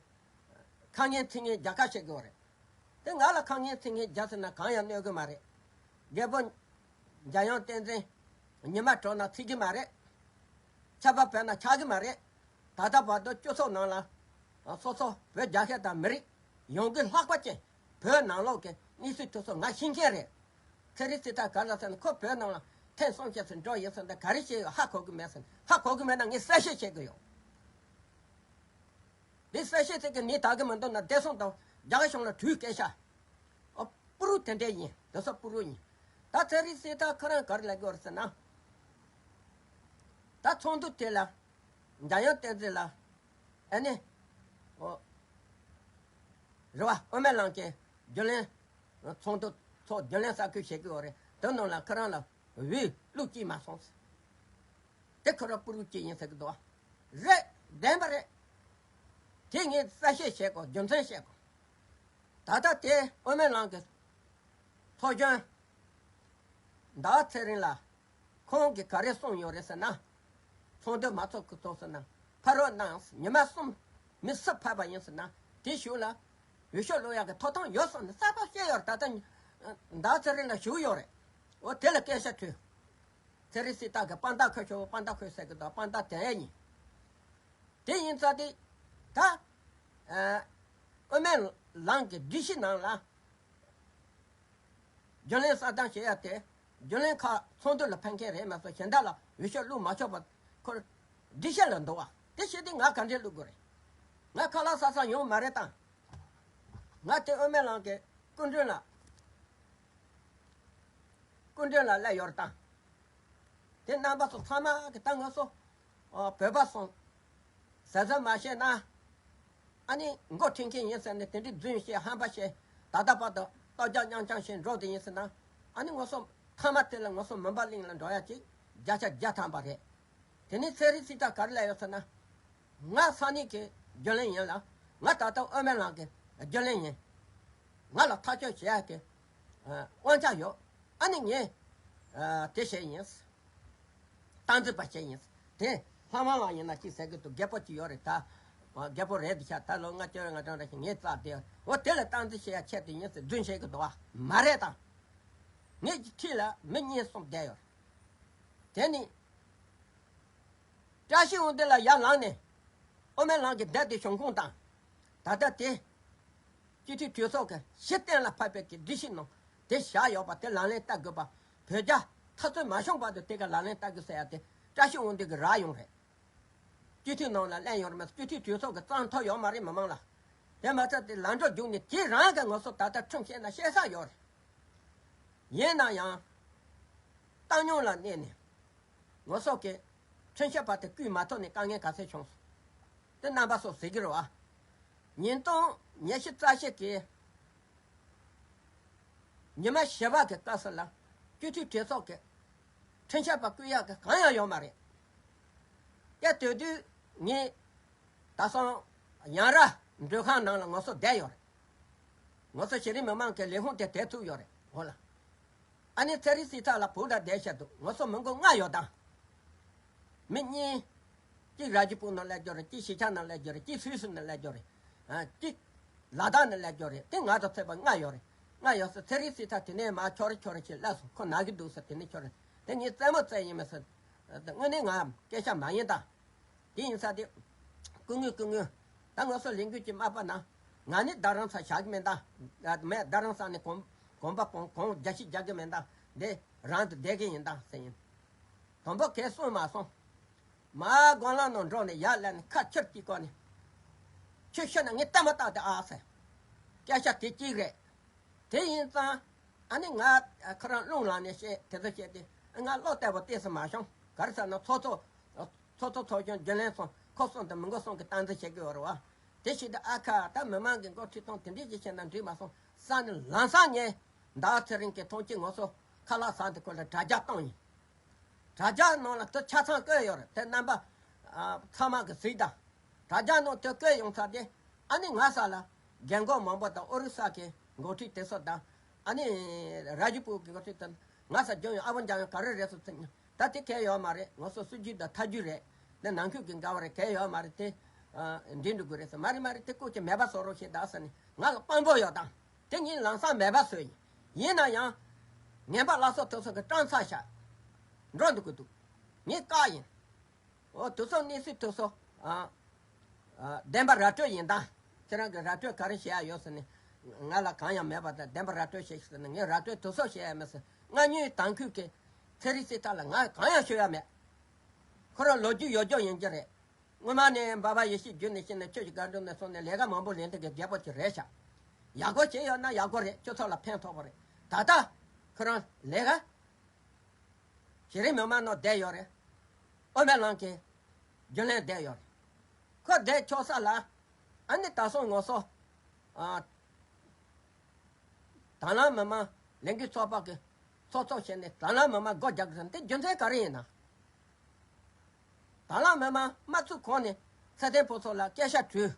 ཁ་ངན་ཚིག་ངན་རྒྱག་ཁ་བྱེད་དགོས་རེད། དེ་ང་ལ་ཁ་ངན་ཚིག་ངན་རྒྱག་ཟེར་ན་གང་ཡང་གནོད་གི་མ་རེད། རྒད་པོ་འཇམ་དབྱངས་བསྟན་འཛིན་ཉི་མ་དྲོ་ན་ཚིག་གི་མ་རེད། ཆར་པ་བབས་ན་ཆག་གི་མ་རེད། ད་ལྟ་བར་དུ་སྤྱི་ཚོགས་ནང་ལ་སོ་སོ་བོད་རྒྱལ་ཁབ་དང་མི་རིགས་ཡོང་གི་ལྷག་པ་ཅན་བོད་ནང་ལོགས་ཀྱི་གནས་ཚུལ་དེ་ཚོ་ང་ཤེས་མཁན་རེད། ཚེ་རིང་སྲིད་ཐར་ག་རེ་ཟེར་ན་ཁོ་བོད་ནང་ལ་ཐེངས་གསུམ་བཞི་ཙམ་འགྲོ་ཡིན་ཟེར་ན་ག་རེ་བྱས་ཡོད་ཧ་གོ་གི་མེད་ཟེར་ན་ཧ་གོ་གི་མེད་ན་ངས་གསལ་བཤད་བྱེད་གི་ཡོད། འདི་གསལ་བཤད་ཚིག་གི་ནི་དག་གི་མི་འདུག་ན་བདེ་སྲུང་དང་རྒྱ་གར་གཞུང་ལ་གྲོས་སྐད་ཤ། ཨོ། པུ་རུ་དེ་འདྲས་ཡིན། དེ་སོགས་པུ་རུ་ཡིན། ད་ཚེ་རིང་སྲིད་ཐར་ཁོ་རང་ག་རེ་ལབ་དགོས་རེད་ཟེར་ན། ད་ཚོགས་འདུ་དེ་ལ་འཇམ་དབྱངས་བསྟན་འཛིན་ལ་ཨ་ནི། ཨོ། རེད་བ། དབུ་མའི་ལམ་གྱི་རྒྱུན་ལས་ཚོགས་འདུ་ཚོགས་རྒྱུན་ལས་གསར་བསྐོས་བྱེད་དགོས་རེད། དེ་ནང་ལ་ཁོ་རང་ལ་འོས་བླུགས་ཅིག་མ་སོང་ཟེར། དེ་ཁོ་རང་པུ་རུ་སྐྱེས་ཡིན་ཟེར་གི་འདུག་བ། རེད། བདེན་པ་རེད། དེ་ངས་གསལ་བཤད་བྱེད་དགོས། རྒྱུ་མཚན་བཤད་དགོས། ད་ལྟ་དེ་དབུ་མའི་ལམ་གྱི་ཚོགས་གཞོན་ཟླ་བ་ཚེ་རིང་ལ་ཁོང་གིས་ག་རེ་གསུངས་ཡོད་རེད་ཟེར་ན། ཚོགས་འདུ་མ་ཚོགས་ཀྱི་ཐོག་ཟེར་ན་ཕ་རོལ་གནང་། ཉི་མ་གསུམ་མི་སུ་ཕེབས་པ་ཡིན་ཟེར་ན་དེ་གཞུག་ལ་འོས་ཤོག་བླུག་ཡག་གི་ཐོབ་ཐང་ཡོད་སོང་ནས་གསར་པ་བཤད་ཡོད་རེད། ད་ལྟ་ཟླ་བ་ཚེ་རིང་ལ་ཞུགས་ཡོད་རེད། འོ་དེ་ལ་སྐད་ཆ་དྲིས། ཚེ་རིང་སྲིད་ཐར་གྱི་དཔང་རྟགས་ཁོ་ཤོག་དཔང་རྟགས་ཁོ་ཟེར་གི་འདུག་དཔང་རྟགས་དེ་ཡིན། དེ་ཡིན་ཙང་དེ་ད་ཨ། དབུ་མའི་ལམ་གྱི་སྒྲིག་གཞི་ནང་ལ་རྒྱུན་ལས་གསར་བཏང་བྱེད་ཡ་དེ་རྒྱུན་ལས་ཁག་ཚོགས་འདུ་ལ་ཕེབས་མཁན་རེད་མ་གཏོགས་གཞན་དག་ལ་འོས་ཤོག་བླུག་མ་ཆོག་པ་ཁོ་སྒྲིག་གཞི་ལ་འདུག་བ། དེ་བྱས་དུས་ང་ག་འདྲས་བླུག་དགོས་རེད། ང་ཁ་ལག་ཟ་ས་ཡོང་མ་རེད་དང་། ང་དེ་དབུ་མའི་ལམ་གྱི་སྐུ་མགྲོན་ལ། སྐུ་མགྲོན་ལ་སླེབས་ཡོད་རེད་དང་། དེ་རྣམ་པ་ཚོ་ཚང་མ་གི་ད་ང་ཚོ་ཨ། བོད་པ་སོང་ཟེར་ཟེར་མ་བཤད་ན། ཨ་ནི་མགོ་ཁྲིད་མཁན་ཡིན་ཟེར་ནས་དེ་འདྲའི་རྫུན་བཤད་ཧམ་པ་བཤད། ད་ལྟ་བར་དུ་ལྟོ་རྒྱག་རྐྱང་རྐྱང་བྱས་འགྲོ་དེ་ཡིན་ཟེར་ན། ཨ་ནི་ང་ཚོ་མཐའ་མ་དེ་ལ་ང་ཚོ་མུན་པ་གླིང་ལ་འགྲོ་ཡ་ཅིག་བརྒྱ་ཆ་བརྒྱ་ཐམ་པ་རེད། དེ་ནས་ཚེ་རིང་སྲིད་ཐར་ག་རེ་ལབ་ཡོད་ཟེར་ན། ང་ས་གནས་ཀྱི་རྒྱུན་ལས་ཡིན་ལ། ང་ད་ལྟ་དབུ་མའི་ལམ་གྱི་རྒྱུན་ལས་ཡིན། ང་ལ་ཐག་གཅོད་བྱེད་ཡ་གི་ཨ། དབང་ཆ་ཡོད། ཨ་ནི་ངས་ཨ། དེ་བྱས་ཡིན། སྟངས་འཛིན་པ་བྱས་ཡིན། དེ་ལྷ་མ་ལགས་ཡིན་ན་ཅིག་ཟེར་གི་འདུག་རྒད་པོ་ཅིག་ཡོད་རེད་ད། རྒད་པོ་རེད་འདི་ཤག་ད་ལོ་ལྔ་བཅུ་ང་གྲངས་རེད་ཤག་ངས་རྩ་དེ་འོ་དེ་ལ་སྟངས་འཛིན་བྱེད་ཡ་ཆེད་དུ་ཡིན་ཟེར་རྫུན་བཤད་གི་འདུག་བ། མ་རེད་དང་། ངའི་འཁྲིས་ལ་མི་གཉིས་གསུམ་བསྡད་ཡོད་རེད། དེ་ནི། བཀྲ་ཤིས་དབང་འདུས་ལ་ཡར་ལངས་ནས། དབུ་མའི་ལམ་གྱི་བསྡད་དེ་བྱུང་ཁུངས་དང་། ད་ལྟ་དེ། སྤྱི་འཐུས་གྲོས་ཚོགས་ཀྱི་སྤྱི་བསྟན་ལ་ཕབ་པའི་གི་སྒྲིག་གཞི་ནང་དེ་བཞག་ཡོད་པ་དེ་ལག་ལེན་བསྟར་དགོས་པ། བོད་རྒྱ་འཐབ་རྩོད་མ་བྱུང་བར་དུ་དེ་ག་ལག་ལེན་བསྟར་དགོས་ཟེར་ཡ་དེ་བཀྲ་ཤིས་དབང་འདུས་ཀྱི་རག་ཡོང་རེད། སྤྱི་འཐུས་ནང་ལ་གླེང་ཡོད་རེད་མ་གཏོགས་སྤྱི་འཐུས་གྲོས་ཚོགས་ཀྱི་རྩ་ཐོབ་ཡོད་མ་རེད་མི་མང་ལ། དེ་མ་ཚད་དེ་ལམ་འགྲོ་རྒྱུགས་ནས་དེ་རང་གི་ང་ཚོ་ད་ལྟ་ཁྲིམས་བཤད་ན་བཤད་ས་ཡོད་རེད། ཡིན་ན་ཡང་། བཏང་སྙོམས་ལ་གནས་ནས་ང་ཚོ་གི་ཁྲིམས་བཤད་པ་དེ་བསྐུལ་མ་ཐུབ་ནས་དཀའ་ངལ་ག་ཚད་བྱུང་སོང་། དེ་རྣམ་པ་ཚོ་གཟིགས་ཀྱི་རེད་བ། ཉིས་སྟོང་ཉི་ཤུ་རྩ་བཞི་གི་ཉི་མ་བཞི་པ་གི་སྐབས་སུ་ལ་སྤྱི་འཐུས་གྲོས་ཚོགས་ཀྱི་ཁྲིམས་བཤད་པ་བསྐུལ་ཡག་གི་གང་ཡང་ཡོད་མ་རེད། དེ་དུས་དུས་ངས་ད་སང་ཡང་ར་མགྲོན་ཁང་ནང་ལ་ང་ཚོ་བསྡད་ཡོད་རེད། ང་ཚོ་གཞི་རིམ་མི་མང་གི་ལས་ཁུངས་དེ་དེ་ཐུག་ཡོད་རེད་འོ་ལ། ཨ་ནི་ཚེ་རིང་སྲིད་ཐར་ལ་བུ་དང་བསྡད་བཤད་འདུག་ང་ཚོ་མི་མགོ་ལྔ་ཡོད་དང་། མི་གཉིས། གཅིག་ར་ཇི་པུར་ནང་སླེབས་རྒྱུ་རེད། གཅིག་ཤི་ཆ་ནང་སླེབས་རྒྱུ་རེད། གཅིག་སུད་སི་ནང་སླེབས་རྒྱུ་རེད། ཨ། གཅིག་ལ་དྭགས་ནང་སླེབས་རྒྱུ་རེད། དེ་ང་དང་ཚོད་པ་ལྔ་ཡོད་རེད། ལྔ་ཡོད་ས་ཚེ་རིང་སྲིད་ཐར་དེ་ནས་མར་ཁྱོ་རེ་ཁྱོ་རེ་ཞིག་སླེབས་སོང་། ཁོ་ན་གི་འདུག་ཟེར། དེ་ནས་ཁྱོ་རེ། དེ་ངས་རྩེད་མོ་རྩེ་ཡིན་མིན་ཟེར། དངོས་གནས་ང་སྐད་ཆ་མ་ཡིན་ད། དེ་ཡིན་ས་དེ། སྐུ་ངོ་སྐུ་ངོ། ད་ང་ཚོ་ལས་འགུལ་གྱི་མ་པ་ན། ང་ནི་རྡ་རམ་ས་བཞག་གི་མེད་ད། མེད་རྡ་རམ་ས་ནས་གོམ་གོམ་པ་གོང་གོང་རྒྱ་ཞིག་རྒྱག་གི་མེད་ད། འདི་རང་དུ་བསྡད་གི་ཡིན་ད་ཟེར་ཡིན། དང་པོ་གས་གསུངས་མ་སོང་། མ་སྒང་ལམ་ནང་འགྲོ་ནས་ཡར་ལ་ནས་ཁ་ཕྱིར་གཅིག་བསྐོར་ནས། ཁྱོད་ཤི་ན་ངས་ལྟད་མོ་བལྟ་དེ་ཨ་ཟེར། སྐད་ཆ་དེ་གཅིག་རེད། དེ་ཡིན་ཙང་། ཨ་ནི་ང་ཁོ་རང་རླུང་ལངས་ནས་བཤད་དེ་ཚོ་བཤད་དེ་ང་བློ་བདེ་པོ་ཏོག་ཙམ་མ་བྱུང་། ག་རེ་ཟེར་ན་ཚོགས་གཙོ། ཚོགས་གཙོ་ཚོགས་ཆུང་རྒྱུན་ལས་ཚོ་ཁོ་གསུམ་དང་མི་མགོ་གསུམ་གྱི་སྟངས་འཛིན་བྱེད་ཀྱི་ཡོད་རེད་བ། དེ་བྱེད་དུས་ཨ་ཁ་ད་མི་མང་གི་མགོ་ཁྲིད་སྟངས་དེ་འདྲས་ཅིག་བྱས་ན་འགྲིག་མ་སོང་བསམ་ནས་ལམ་སང་ངས་ཟླ་བ་ཚེ་རིང་གི་ཐོག་གཅིག་ང་ཚོ་ཁ་ལག་ཟ་དེ་སྐོར་ལ་དྲ་རྒྱ་བཏང་ཡིན། དྲ་རྒྱ་ནང་ལ་དེ་ཆ་ཚང་བཀོད་ཡོད་རེད། དེ་རྣམ་པ་ཨ་ཚང་མ་གི་གཟིགས་དང་། དྲ་རྒྱ་ནང་དེ་བཀོད་ཡོང་ཚར་དེ་ཨ་ནི་ང་ས་ལ་རྒན་གོག་མང་པོ་དང་ཨོ་རི་ས་གི་འགོ་ཁྲིད་དེ་ཚོ་དང་། ཨ་ནི་ར་ཇི་པུར་གི་འགོ་ཁྲིད་དང་ང་ས་འཇོན་ཡོང་ཨ་བོ་འཇང་ཡོང་ག་རེ་རེད་སོ་ཚིག་ད་དེ་གལ་ཡོད་མ་རེད། ང་ཚོ་སྲིད་ཇུས་དང་ཐབས་ཇུས་རེད། དེ་ནང་ཁུལ་གི་འགལ་བ་རེད། གལ་ཡོད་མ་རེད། དེ་འགྲིག་འགྲོ་དགོས་རེད་ཟེར། མ་རེད་མ་རེད། དེ་ཀོ་ཅི་མེད་པ་བཟོ་རོགས་བྱེད་ད་ཟེར་ནས་ང་ལ་དཔང་པོ་ཡོད་དང་། དེ་ངས་ལམ་སང་མེད་པ་བཟོས་ཡིན། ཡིན་ན་ཡང་། ངན་པ་བླ་སྲོག་དེ་ཚོ་གི་སྐྲག་ཚ་ཤ། འགྲོ་འདུག་གི་འདུག་ངས་བཀག་ཡིན། འོ་དེ་ཚོ་གནས་ཚུལ་དེ་ཚོ། ཨ། ཨ། བདེན་པ་ར་སྤྲོད་ཡིན་ད། ཁྱེད་རང་གི་ར་སྤྲོད་ག་རེ་བྱེད་ཡ་ཡོད་ཟེར་ནས། ང་ལ་གང་ཡང་མེད་པ་དང་བདེན་པ་ར་སྤྲོད་བྱེད་ཤིག་ཟེར་ནས་ངས་ར་སྤྲོད་དེ་ཚོ་བྱེད་ཡ་མེད་ཟེར། ང་གཉིས་དང་ཁུལ་གྱི་ཚེ་རིང་སྲིད་ཐར་ལ་ང་གང་ཡང་ཤོད་ཡ་མེད། ཁོ་རང་ལོ་རྒྱུས་ཡོད་རྒྱུ་ཡིན་གྱི་རེད། སྔོན་མ་ནས་འབའ་པ་ཡེ་ཤེས་བརྒྱུད་ནས་ཤེས་ནས་ཆོས་ཀྱི་དགའ་སྒྲུབ་ནས་སོང་ནས་ལས་ཀ་མང་པོ་ལས་མཁན་གྱི་རྒྱལ་པོ་ཅིག་རེད་ཤག་ཡག་པོ་བྱས་ཡོད་ན་ཡག་པོ་རེད། སྤྱི་ཚོགས་ལ་ཕན་ཐོགས་པ་རེད། ད་ལྟ་ཁོ་རང་ལས་ཀ་གཞི་རིམ་མི་མང་ནང་བསྡད་ཡོད་རེད། ཨོ་མེ་ལང་གི་རྒྱུན་ལས་བསྡད་ཡོད་རེད། ཁོ་བསྡད་ཆོག་ས་ལ་ཨ་ནི་ད་སོང་ངོ་སོ། ཨ། དང་བླངས་མི་མང་ལས་འགུལ་ཚོགས་པ་གི་ཚོགས་གཙོ་བྱས་ནས་དང་བླངས་མི་མང་སྒོ་རྒྱག་གི་ཟེར་འདི་རྒྱུ་མཚན་ག་རེ་ཡིན་ན། དང་བླངས་མི་མང་མ་ཚུགས་གོང་ནས་ཚེ་བརྟན་ཕུན་ཚོགས་ལ་སྐད་ཆ་དྲིས།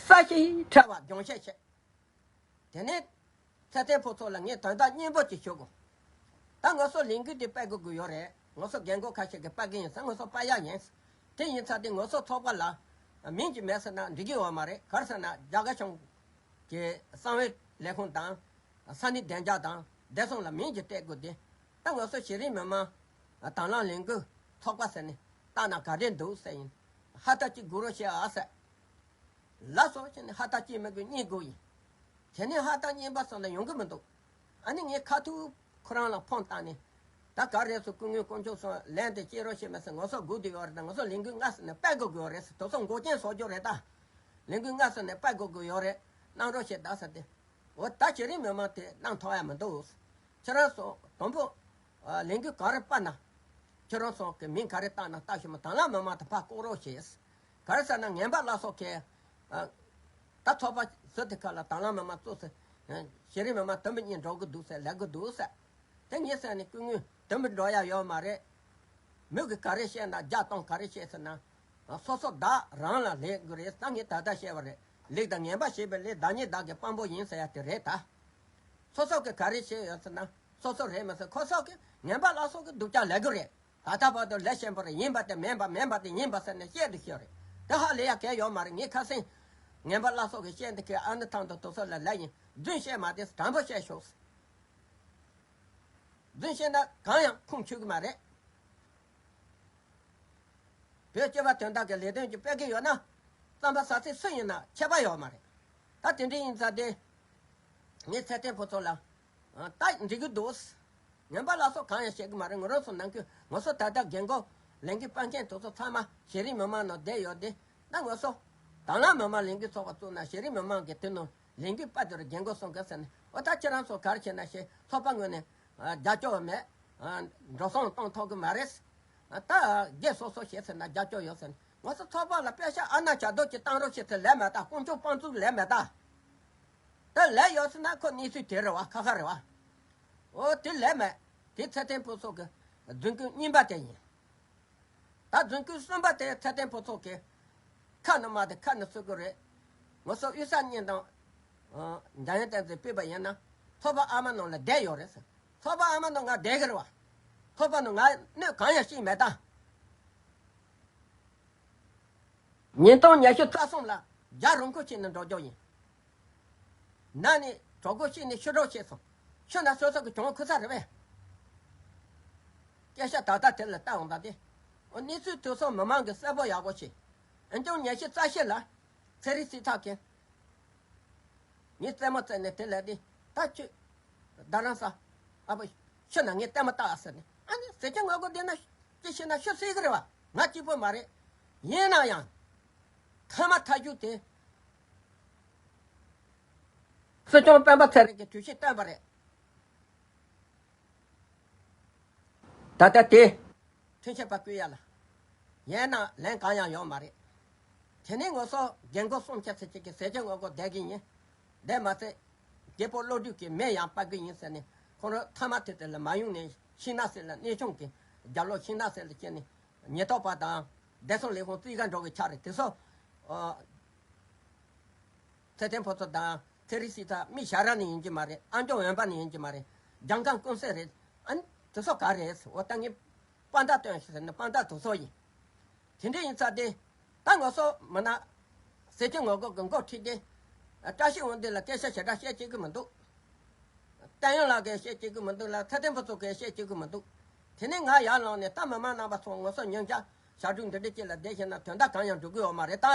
ས་གཞི་ཕྲ་བ་སྦྱོང་བཤད་བྱས། དེ་ནས་ཚེ་བརྟན་ཕུན་ཚོགས་ལ་ངས་དོན་དག་སྙན་པོ་ཅིག་ཞུ་དགོས། ད་ང་ཚོ་ལས་འགུལ་འདི་སྤེལ་དགོས་ཀྱི་ཡོད་རེད། ང་ཚོ་རྒན་གོག་ཁ་ཤས་ཀྱིས་སྤེལ་གི་ཡིན་ཟེར། ང་ཚོ་སྤེལ་ཡག་ཡིན། དེ་ཡིན་ཙང་དེ་ང་ཚོ་ཚོགས་པ་ལ་མིང་ཅིག་མེད་ཟེར་ན་འགྲིག་གི་ཡོད་མ་རེད། ག་རེ་ཟེར་ན་རྒྱ་གར་གཞུང་གི་གསང་བའི་ལས་ཁུངས་དང་ས་གནས་བདེ་འཇགས་དང་བདེ་སྲུང་ལ་མིང་ཅིག་སྤྲད་དགོས་ཏེ། ད་ང་ཚོ་གཞི་རིམ་མི་མང་དང་བླངས་ལས་འགུལ་ཚོགས་པ་ཟེར་ནས་བཏགས་ན་ག་འདྲས་འདུག་ཟེར་ཡིན། ཧ་ད་ཅིག་དགོས་རོགས་བྱེད་ཨ་ཟེར། ལགས་སོ་བྱས་ནས་ཧ་ད་ཅིག་མི་དགོས་གཉིས་དགོས་ཡིན། དེ་ནས་ཧ་ད་གཉིས་པ་སོང་ན་ཡོང་གི་མི་འདུག་ཨ་ནི་ངས་ཁ་ཐུག་ཁོ་རང་ལ་ཕོན་བཏང་ནས། ད་ག་རེ་ཟེར། སྐུ་ངོ་དཀོན་མཆོག་སོང་ལན་དེ་སྐྱེལ་རོགས་བྱེད་མི་ཟེར། ང་ཚོ་སྒུག་བསྡད་ཡོད་རེད། ད་ང་ཚོ་ལས་འགུལ་སྔ་ས་ནས་སྤེལ་དགོས་ཀྱི་ཡོད་རེད་ཟེར། དེ་ཚོ་འགོག་རྐྱེན་བཟོ་རྒྱུ་རེད་ད། ལས་འགུལ་སྔ་ས་ནས་སྤེལ་དགོས་ཀྱི་ཡོད་རེད། གནང་རོགས་བྱེད་ད་ཟེར་ཏེ། འོ་ད་གཞི་རིམ་མི་མང་དེ་གནང་ཐུབ་ཡ་མི་འདུག་ཁྱེད་རང་ཚོ་དང་པོ། ཨ། ལས་འགུལ་ག་རེ་སྤེལ་ན། ཁྱེད་རང་ཚོ་གི་མིང་ག་རེ་བཏགས་ན་བཏགས་ཤོག་མ། དང་བླངས་མི་མང་དང་ཕར་བསྐོར་རོགས་བྱེད། ག་རེ་ཟེར་ན་ངན་པ་བླ་སྲོག་གིས། ཨ། ད་ཚོགས་པ་ཟུར་དེ་ཁ་ལ་དང་བླངས་མི་མང་བཙུགས་ཟེར། གཞི་རིམ་མི་མང་དུམ་བུ་གཉིས་འགྲོ་གི་འདུག་ཟེར། ལབ་གི་འདུག་ཟེར། དེ་ངས་ཟེར་ནས་སྐུ་ངོས་དུམ་བུ་འགྲོ་ཡ་ཡོད་མ་རེད། མོས་གི་ག་རེ་བཤད་ན་རྒྱག་སྟངས་ག་རེ་བཤད་ཟེར་ན། སོ་སོ་བདག་རང་ལ་ལས་དགོས་རེད། ད་ངས་ད་ལྟ་བཤད་པ་རེད། ལེགས་དང་ངན་པ་ཞེས་པའི་ལས། བདག་ཉིད་བདག་གི་དཔང་པོ་ཡིན་ཟེར་ཡ་དེ་རེད་ད། སོ་སོ་གི་ག་རེ་བཤད་ཡོད་ཟེར་ན་སོ་སོ་རེད་མ་ཟེར། ཁོ་ཚོ་གི་ངན་པ་བླ་སྲོག་གི་སྡུག་ཅག་ལས་དགོས་རེད། ད་ལྟ་བར་དུ་ལས་ཆེན་པོ་རེད། ཡིན་པ་དེ་མིན་པ། མིན་པ་དེ་ཡིན་པ་ཟེར་ནས་བཤད་དུ་ཤོད་རེད། དེ་ཧ་ལས་ཡ་གལ་ཡོད་མ་རེད། ངས་ཁ་སེང་ངན་པ་བླ་སྲོག་གི་བཤད་འདི་གའི་ཨ་ནི་ཐང་དུ་དུ་སོ་ལ་ལས་ཡིན། རྫུན་བཤད་མ་དེ་དྲང་པོ་བཤད་ཤོག་རྫུན་བཤད་ན་གང་ཡང་ཁུངས་འཁྱོལ་གི་མ་རེད། བོད་སྤྱི་པ་དོན་དག་གི་ལས་དོན་གྱི་སྤེལ་གི་ཡོད་ན། རྩམ་པ་ཟ་ཚད་སུ་ཡིན་ན་ཁྱད་པར་ཡོད་མ་རེད། ད་དེ་འདྲ་ཡིན་ཙང་དེ། ངས་ཚེ་བརྟན་ཕུན་ཚོགས་ལ། ད་འགྲིག་གི་འདུག་ངན་པ་བླ་སྲོག་གང་ཡང་བཤད་གི་མ་རེད། ང་རང་ཚོ་ནང་ཁུལ་ང་ཚོ་ད་ལྟ་རྒན་གོག་ལས་འགུལ་སྤེལ་མཁན་དེ་ཚོ་ཚང་མ་གཞི་རིམ་མི་མང་ནང་བསྡད་ཡོད་དེ། ད་ང་ཚོ་དང་བླངས་མི་མང་ལས་འགུལ་ཚོགས་པ་བཙུགས་ན་གཞི་རིམ་མི་མང་གིས་དེ་ནང་ལས་འགུལ་སྤེལ་དེར་རྒྱབ་འགོག་སོང་གི་ཟེར་ནས། འོ་ད་ཁྱེད་རང་ཚོ་ག་རེ་བྱས་ན་ཤེས། ཚོགས་པ་ངོས་ནས་ཨ་རྒྱབ་སྐྱོར་མེད། ཨ་འགྲོ་སོང་གཏོང་ཐུབ་གི་མ་རེད། ཨ་ད་སྒེར་སོ་སོ་བྱས་ཟེར་ན་རྒྱབ་སྐྱོར་ཡོད་ཟེར་ནས། ང་ཚོ་ཚོགས་པ་ལ་པེ་ཤ་ཨ་ན་བྱ་རྡོ་ཅིག་བཏང་རོགས་བྱེད་ཟེར་ལབ་མེད་ད། དཀོན་མཆོག་དཔང་བཙུགས་ལབ་མེད་ད། ད་ལབ་ཡོད་ཟེར་ན་ཁོ་གནས་ཚུལ་དེ་རེད་བ། ཁ་ཁ་རེད་བ། འོ་དེ་ལབ་མེད། དེ་ཚེ་བརྟན་ཕུན་ཚོགས་ཀྱི་རྫུན་རྐུན་རྙིང་པ་དེ་ཡིན། ད་རྫུན་རྐུན་གསུམ་པ་དེ་ཚེ་བརྟན་ཕུན་ཚོགས་ཀྱི་ཁ་ནས་མར་དེ་ཁ་ནས་གསོད་ཀྱི་རེད། ང་ཚོ་དབུས་གཙང་གཉིས་དང་འཇམ་དབྱངས་བསྟན་འཛིན་སྤེལ་བ་ཡིན་ན་ཚོགས་པ་ཨ་མ་ནང་ལ་བསྡད་ཡོད་རེད་ཟེར། ཚོགས་པ་ཨ་མ་ནང་ང་བསྡད་ཀྱི་རེད་བ། ཚོགས་པ་ནང་ང་གནོད་གང་ཡང་བྱས་མེད་ད། ཉིས་སྟོང་ཉི་ཤུ་རྩ་གསུམ་ལ་རྒྱ་རིན་པོ་ཆེ་ནས་འགྲོ་རྒྱུ་ཡིན། ན་ནི་གྲོགས་པོ་ཤི་ནས་ཤི་གྲབས་བྱས་སོང་། ཤི་ན་སོ་སོ་གི་གྱོང་ཁུར་ས་རེད་པས། སྐད་ཆ་ད་ལྟ་དེ་ལ་ལྟ་འོང་ད་དེ། འོ་གནས་ཚུལ་དེ་ཚོ་མི་མང་གིས་གསལ་པོ་ཡག་པོ་བྱས། ཨ་ནི་ཉི་ཤུ་རྩ་བཞི་ལ་ཚེ་རིང་སྲིད་ཐར་གྱིས་ངའི་རྩེད་མོ་རྩེས་ནས་དེ་ལ་དེ་ད་ཁྱོད་རྡ་རམ་ས་ཨ་ཕ་ཤི་ན་ངས་ལྟད་མོ་ལྟ་ཨ་ཟེར་ནས། ཨ་ནི་ཟས་ཀྱི་ངོ་རྒོལ་བསྡད་ན་ཅི་ཤི་ན་ཤི་སྲིད་ཀྱི་རེད་བ། ང་གཅིག་པོ་མ་རེད། ཡིན་ན་ཡང་། མཐའ་མ་མཐའ་མཇུག་དེ། སྲིད་སྐྱོང་སྤེན་པ་ཚེ་རིང་གིས་གྲོས་གཞི་བཏོན་པ་རེད། ད་ལྟ་དེ་ཁྲིམས་ཞིབ་པ་བསྐོ་ཡ་ལ་ཡིན་ན་ལན་གང་ཡང་ཡོད་མ་རེད། དེ་ནས་ང་ཚོ་རྒན་རྒོན་གསུམ་ཆ་ཚང་གཅིག་གིས་ཟས་ཀྱི་ངོ་རྒོལ་བསྡད་ཀྱི་ཡིན། དེ་མ་ཚད་རྒད་པོ་བློ་གྲོས་ཀྱི་མེ་ཡང་སྤར་གྱི་ཡིན་ཟེར་ནས། ཁོང་རང་མཐའ་མ་དེ་དེ་ལ་མ་ཡོང་ནས་ཤིང་ནགས་གསེབ་ལ་གནས་ཆུང་གི་རྒྱབ་ལོགས་ཤིང་ནགས་གསེབ་ལ་སྐྱེས་ནས་ཉེན་རྟོག་པ་དང་བདེ་སྲུང་ལས་ཁུངས་རྩིས་ཁ་འགྲོ་གི་ཆགས་རེད། དེ་ཚོ་ཨ་ཚེ་བརྟན་ཕུན་ཚོགས་དང་ཚེ་རིང་སྲིད་ཐར་མི་ཞར་ར་ནས་ཡིན་གྱི་མ་རེད། ཨ་མཆོག་འོན་པ་ནས་ཡིན་གྱི་མ་རེད། རྒྱལ་ཁམས་ཀུན་གསལ་རེད། ཨ་ནི་དེ་ཚོ་ག་རེད། འོ་ད་ངས་དཔང་རྟགས་སྟོན་ཞིག་ཟེར་ནས་དཔང་རྟགས་དེ་ཚོ་ཡིན། དེ་འདྲ་ཡིན་ཙང་དེ། ད་ང་ཚོ་མི་ན་ཟས་ཀྱི་ངོ་རྒོལ་གྱི་འགོ་ཁྲིད་དེ། བཀྲ་ཤིས་དབང་འདུས་ལ་སྐད་ཆ་ཞེ་དྲག་བཤད་བྱེད་ཀྱི་མི་འདུག་བསྟན་ཡོན་ལགས་ཀྱིས་བཤད་བྱེད་ཀྱི་མི་འདུག་ལ། ཚེ་བརྟན་ཕུན་ཚོགས་ཀྱིས་བཤད་བྱེད་ཀྱི་མི་འདུག་དེ་ནས་ང་ཡར་ལངས་ནས། ད་མི་མང་རྣམ་པ་ཚོ། ང་ཚོ་ཉིན་ཞག་ཞག་དྲུག་འདི་འདྲ་ཅིག་ལ་བསྡད་ཤེ་ན་དོན་དག་གང་ཡང་འགྲུབ་ཀྱི་ཡོད་མ་རེད་ད།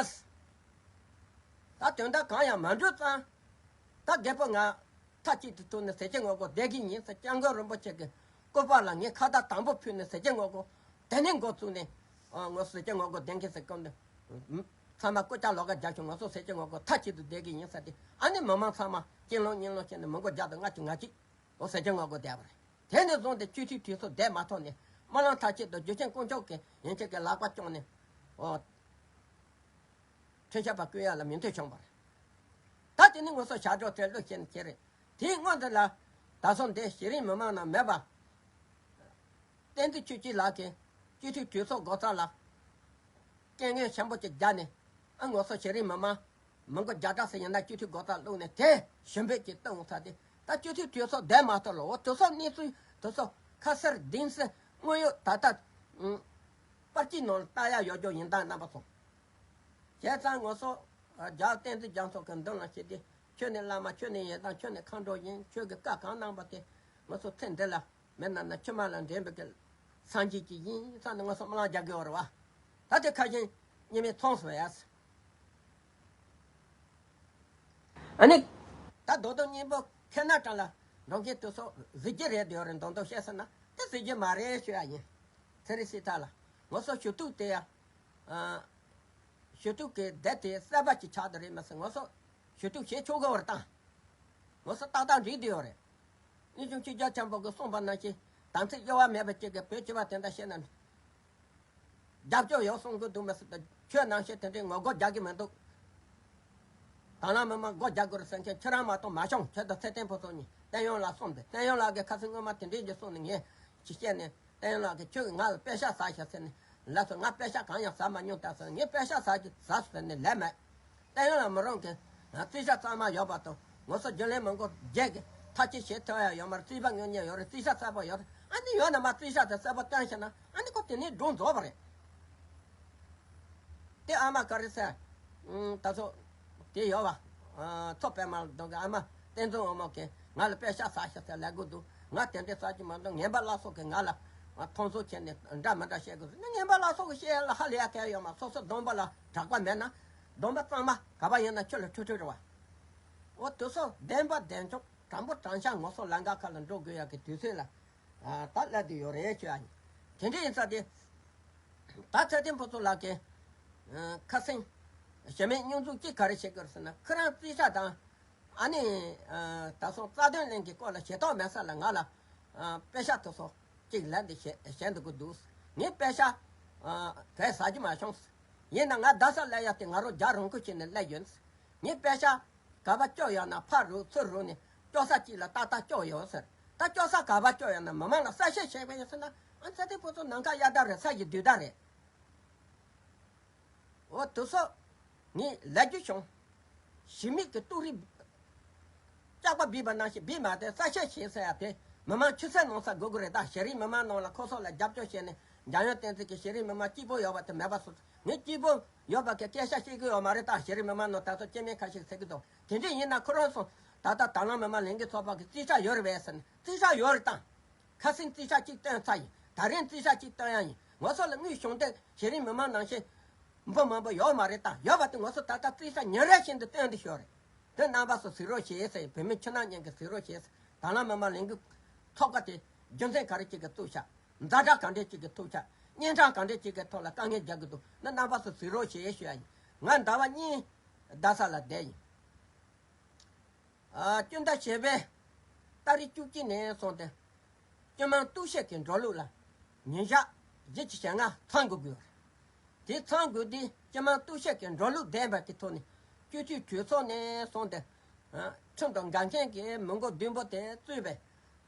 ད་དོན་དག་གང་ཡང་མ་འགྲུབ་ཙང་། ད་རྒད་པོ་ང་མཐའ་གཅིག་ཏུ་ཐུག་ནས་ཟས་ཀྱི་ངོ་རྒོལ་བསྡད་ཀྱི་ཡིན་ཟེར། སྐྱབས་མགོན་རིན་པོ་ཆེ་གི་སྐུ་པར་ལ་ངས་ཁ་བརྡ་དང་པོ་ཕུལ་ནས་ཟས་ཀྱི་ངོ་རྒོལ་དེ་ནས་འགོ་བཙུགས་ནས། ཨ་ངོ་ཟས་ཀྱི་ངོ་རྒོལ་བསྡད་མཁན་ཟེར་གོ་འདི། ཚང་མ་སྐུ་ལྕགས་ལོགས་ཀ་རྒྱག་ཤོག་ང་ཚོ་ཟས་ཀྱི་ངོ་རྒོལ་མཐའ་གཅིག་ཏུ་བསྡད་ཀྱི་ཡིན་ཟེར་ཏེ། ཨ་ནི་མི་མང་ཚང་མ་གཅིན་ལོང་གཉིད་ལོང་བྱས་ནས་མི་མགོ་རྒྱག་དང་ང་གཅིག་ང་གཅིག་འོ་ཟས་ཀྱི་ངོ་རྒོལ་བསྡད་པ་རེད། དེ་ནས་བཟུང་སྟེ་སྤྱི་འཐུས་གྲོས་ཚོགས་བསྡད་མ་ཐུབ་ནས། སྨོན་ལམ་མཐའ་གཅིག་ཏུ་རྒྱུ་ཆེན་དཀོན་མཆོག་གིས་ཡན་ཆད་ཀྱི་ལག་པ་བརྐྱངས་ནས། འོ། ཁྲིམས་ཞིབ་པ་བསྐོ་ཡ་ལ་མོས་མཐུན་བྱུང་བ་རེད། ད་དེ་ནི་ང་ཚོ་ཞབས་བྲོ་དེ་བླུགས་བྱས་ནས་བྱས་རེད། དེའི་སྔོན་དུ་ལ་ད་སོང་དེ་གཞི་རིམ་མི་མང་ནང་མེད་པ། བསྟན་འཛིན་ཆོས་སྐྱིད་ལགས་ཀྱིས་སྤྱི་འཐུས་གྲོས་ཚོགས་སྒོ་རྩ་ལ་སྐད་ངན་ཆེན་པོ་ཅིག་བརྒྱབ་ནས། ཨ་ང་ཚོ་གཞི་རིམ་མི་མང་མི་མགོ་བརྒྱ་ཕྲག་ཙམ་ཡིན་ན་སྤྱི་འཐུས་སྒོ་རྩར་བླུགས་ནས་དེ་ཞུ་འབོད་ཅིག་བཏང་ཚར་ཏེ། ད་སྤྱི་འཐུས་གྲོས་ཚོགས་བསྡད་མ་ཐུབ་ལ། འོ་དེ་ཚོ་གནས་ཚུལ་དེ་ཚོ་ཁ་གསལ་གཏིང་གསལ་དངོས་ཡོད་ད་ལྟ་ཨང་པར་ཅིག་ནང་ལ་ལྟ་ཡ་ཡོད་རྒྱུ་ཡིན་ད་རྣམ་པ་ཚོ། བྱས་ཙང་ང་ཚོ་རྒྱལ་བ་བསྟན་འཛིན་རྒྱ་མཚོ་གི་མདུན་ལ་བྱས་ཏེ། ཁྱོད་ནི་བླ་མ། ཁྱོད་ནི་ཡི་དམ། ཁྱོད་ནི་མཁའ་འགྲོ་ཡིན། ཁྱོད་ཀྱིས་བཀའ་གང་གནང་པ་དེ་ང་ཚོ་ཚེ་འདི་ལ་མེད་ན་ན་ཕྱི་མ་ལ་འདྲེན་པའི་གི་སངས་རྒྱས་ཅིག་ཡིན་བསམ་ནས་ང་ཚོ་སྨོན་ལམ་རྒྱག་གི་ཡོད་རེད་བ། ད་དེ་ཁ་ཞེང་གཉིས་མེད་ཚོང་སོང་ཡ། ཨ་ནི། ད་རྡོག་རྡོག་སྙིང་པོ་ཁེ་ན་ཀྲང་ལ་འགྲོ་མཁན་དེ་ཚོ་གཟི་བརྗིད་རེད་འདོད་རེད་མདོག་མདོག་བཤད་ས་ན། དེ་གཟི་བརྗིད་མ་རེད་ཞུ་ཡ་ཡིན། ཚེ་རིང་སྲིད་ཐར་ལ། ང་ཚོ་ཞུ་གཏུག་དེ་ཡ། ཨ། ཞུ་གཏུག་གི་དེབ་དེ་གསར་པ་ཅིག་ཆགས་བསྡད་རེད་མ་ཟད། ང་ཚོ་ཞུ་གཏུག་བྱེད་ཆོག་གི་བར་བཏང་། ང་ཚོ་ཏག་ཏག་འགྲིག་བསྡད་ཡོད་རེད། དབུས་གཞུང་ཕྱི་རྒྱལ་ཆེན་པོ་གིས་གསུངས་པ་ནང་བཞིན། དམ་ཚིག་གཡོ་བ་མེད་པ་ཅིག་གིས་བོད་སྤྱི་པ་དེ་འདྲ་བཤད་ན། རྒྱབ་སྐྱོར་ཡོད་གསུང་གི་འདུག་མ་ཟད། ཁྱོད་ནང་བཞིན་དེ་འདྲའི་ངོ་རྒོལ་རྒྱག་གི་མི་འདུག་དང་བླངས་མི་མང་སྒོ་རྒྱག་དགོས་རེད་ཟེར་མཁན་ཁྱེད་རང་མ་གཏོགས་མ་བྱུང་། ཁྱོད་དང་ཚེ་བརྟན་ཕུན་ཚོགས་གཉིས་བསྟན་ཡོན་ལགས་གསུངས་ཏེ། བསྟན་ཡོན་ལགས་ཀྱིས་ཁ་སང་སྔོན་མ་དེ་འདྲའི་ཅིག་གསུངས་ནས་ངས་ཅིག་བཤད་ནས། བསྟན་ཡོན་ལགས་ཀྱིས་ཁྱོད་ཀྱིས་ང་ལ་པེ་ཤག་ཟ་ཤག་ཟེར་ནས་ལབ་སོང་། ང་པེ་ཤག་གང་ཡང་ཟ་མ་མྱོང་ད་ཟེར། ངས་པེ་ཤག་ཟ་ཟ་ཟེར་ནས་ལབ་མེད། བསྟན་ཡོན་ལགས་མི་རང་གིས་རྩིས་ཞིབ་གཙང་མ་ཡོད་པ་དང་། ང་ཚོ་རྒྱུན་ལས་མི་མགོ་བརྒྱད་ཀྱིས་ཐག་གཅོད་བྱེད་ཐུབ་ཡ་ཡོད་མ་རེད། རྩིས་པ་དངོས་གནས་ཡོད་རེད། རྩིས་ཞིབ་གསལ་པོ་ཡོད་རེད། ཨ་ནི་ཡོད་ན་མ་རྩིས་ཞིབ་དེ་གསལ་པོ་བཏོན་ཤེ་ན། ཨ་ནི་ཁོ་དེ་ནས་སྒྲུང་རྫོགས་པ་རེད། དེ་ཨ་མ་ག་རེ་ཟེར། ཨང་། ད་ཚོ་དེ་ཡོད་པ། ཨ། མཚོ་པདྨ་ལ་སྡོད་མཁན་ཨ་མ་བསྟན་འཛིན་དབང་མོ་གིས་ང་ལ་པེ་ཤག་ཟ་ཤག་ཟེར་ལབ་གི་འདུག་ང་དེ་འདྲའི་ཟ་གི་མ་འདུག་ངན་པ་བླ་སྲོག་གིས་ང་ལ་མཐོང་ཚོར་བྱས་ནས་འདྲ་མི་འདྲ་བཤད་གི་འདུག་ངན་པ་བླ་སྲོག་གིས་བཤད་ཡ་ལ་ཧ་ལས་ཡ་གང་ཡང་ཡོད་མ། སོ་སོ་སྡོམ་པ་ལ་གྲགས་པ་མེད་ན། སྡོམ་པ་གཙང་མ་ག་པ་ཡིན་ན་ཁྱོད་ལ་འཕྲོད་འཕྲོད་རེད་བ། འོ་དེ་ཚོ་བདེན་པ་བདེན་ཆོག་དྲང་པོ་དྲང་བཞག་ངོ་སོ་ལམ་ཁ་ཁ་ལ་འགྲོ་དགོས་ཡ་གི་དུས་ཚོད་ལ། ཨ། ད་སླེབས་བསྡད་ཡོད་རེད་ཅེས་ཨ་ནི། དེ་འདྲ་ཡིན་ཙང་དེ། ད་ཚེ་བརྟན་ཕུན་ཚོགས་ལགས་ཀྱིས་ཁ་སེང་གཞི་མེད་སྙོན་འཛུགས་གཅིག་ག་རེ་བྱེད་དགོས་ཟེར་ན། ཁོ་རང་རྩིས་ཁྲ་དང་ཨ་ནི་ད་སོང་རྩ་དོན་གླིང་གི་སྐོར་ལ་ཞེ་དོགས་མེད་ས་ལ་ང་ལ་པེ་ཤ་དེ་ཚོ་གཅིག་ལེན་ཏེ་བྱེད་བྱེད་འདུག་གི་འདུག་ངས་པེ་ཤ་གས་ཟ་རྒྱུ་མ་བྱུང་། ཡིན་ན་ང་རྡ་སར་སླེབས་ཡག་དེ་ང་རང་རྒྱག་རིན་པོ་ཆེ་ནས་སླེབས་ཡོད། ངས་པེ་ཤ་ག་པར་སྐྱོར་ཡོང་ན་ཕར་རུ་ཚུར་རུ་ནས་སྐྱོར་ས་གཅིག་ལ་ཏག་ཏག་སྐྱོར་ཡོང་ཟེར། ད་སྐྱོར་ས་ག་པར་སྐྱོར་ཡོང་ན་མི་མང་ལ་གསལ་བཤད་བྱས་པ་ཡིན་ཟེར་ན། ཨ་ཚེ་བརྟན་ཕུན་ཚོགས་ནམ་མཁའ་གཡའ་དག་རེད། ས་ཡི་རྡུལ་དག་རེད། འོ་དེ་ཚོ་ངས་ལབ་རྒྱུ་བྱུང་། ཞི་མིག་གི་ཏུག་རིགས་ལྕགས་པ་སྦས་པ་ནང་བཞིན་སྦས་མ་བསྡད། གསལ་བཤད་བྱེད་ཟེར་ཡ་དེ་མི་མང་ཆུ་ཚོད་ནང་ས་དགོས་ཀྱི་རེད། ད་གཞི་རིམ་མི་མང་ནང་ལ་ཁོ་ཚོ་ལ་རྒྱབ་སྐྱོར་བྱས་ནས་འཇམ་དབྱངས་བསྟན་འཛིན་གྱི་གཞི་རིམ་མི་མང་སྐྱིད་པོ་ཡོད་པ་དེ་མེད་པ་སོང་། ངས་སྐྱིད་པོ་ཡོད་པ་གི་སྐད་ཆ་བཤད་ཀྱི་ཡོད་མ་རེད། ད་གཞི་རིམ་མི་མང་ནང་ད་ཚོ་སྐྱེ་དམན་ཁ་ཤས་ཟེར་གྱི་འདུག་དེ་འདྲ་ཡིན་ན་ཁོ་རང་ཚོ་ད་ལྟ་དྭང་བླངས་མི་མང་ལས་འགུལ་ཚོགས་པ་གི་རྩིས་ཁྲ་ཡོད་རེད་པས་ཟེར་ནས། རྩིས་ཁྲ་ཡོད་རེད་དང་། ཁ་སང་རྩིས་ཁྲ་གཅིག་བཏོན་ཚར་ཡིན། ད་རིང་རྩིས་ཁྲ་གཅིག་བཏོན་ཡ་ཡིན། ང་ཚོ་ལ་དངུལ་གཞུང་འབྲེལ་གཞི་རིམ་མི་མང་ནང་བཞིན་འབུམ་མང་པོ་ཡོད་མ་རེད། ད་ཡོད་པ་དེ་ང་ཚོ་ད་ལྟ་རྩིས་ཁྲ་ཉིན་རེ་བཞིན་དུ་བཏོན་དུ་ཤོག་རེད། དེ་རྣམ་པ་ཚོ་གཟིགས་རོགས་བྱེད་ཟེར། བོད་མི་ཕྱི་ནང་གཉིས་ཀྱི་གཟིགས་རོགས་བྱེད་ཟེར། དྭང་བླངས་མི་མང་ལས་འགུལ་ཚོགས་པ་དེ་རྒྱུ་མཚན་ག་རེ་ཅིག་གིས་བཙུགས་ཤག་ཛ་དྲག་ག་འདྲས་ཅིག་གིས་ཐུག་ཤག་གཉན་འཕྲང་ག་འདྲས་ཅིག་གི་ཐོག་ལ་དཀའ་ངལ་རྒྱག་གི་འདུག་ན་རྣམ་པ་ཚོ་གཟིགས་རོགས་བྱེད་ཞུ་ཡ་ཡིན། ང་ཟླ་བ་གཉིས་རྡ་ས་ལ་བསྡད་ཡིན། ཨ། སྤྱི་ཟླ་བཞི་པའི་ཏ་རིག་བཅུ་གཅིག་ནས་བཟུང་སྟེ་སྤྱི་དམངས་གཏུག་བཤེར་གྱི་འགྲོ་ལུགས་ལ་ཉིན་ཞག་བཞི་བཅུ་ཞེ་ལྔ་ཚང་དགོས་ཀྱི་ཡོད་རེད། དེ་ཚང་དགོས་དུས་སྤྱི་དམངས་གཏུག་བཤེར་གྱི་འགྲོ་ལུགས་ལྡན་པ་གི་ཐོག་ནས་སྤྱི་འཐུས་གྲོས་ཚོགས་ནས་བཟུང་སྟེ། ཨ། ཁྲིམས་དང་འགལ་མཁན་གྱི་མི་མགོ་བདུན་པོ་དེ་གཙོས་པའི།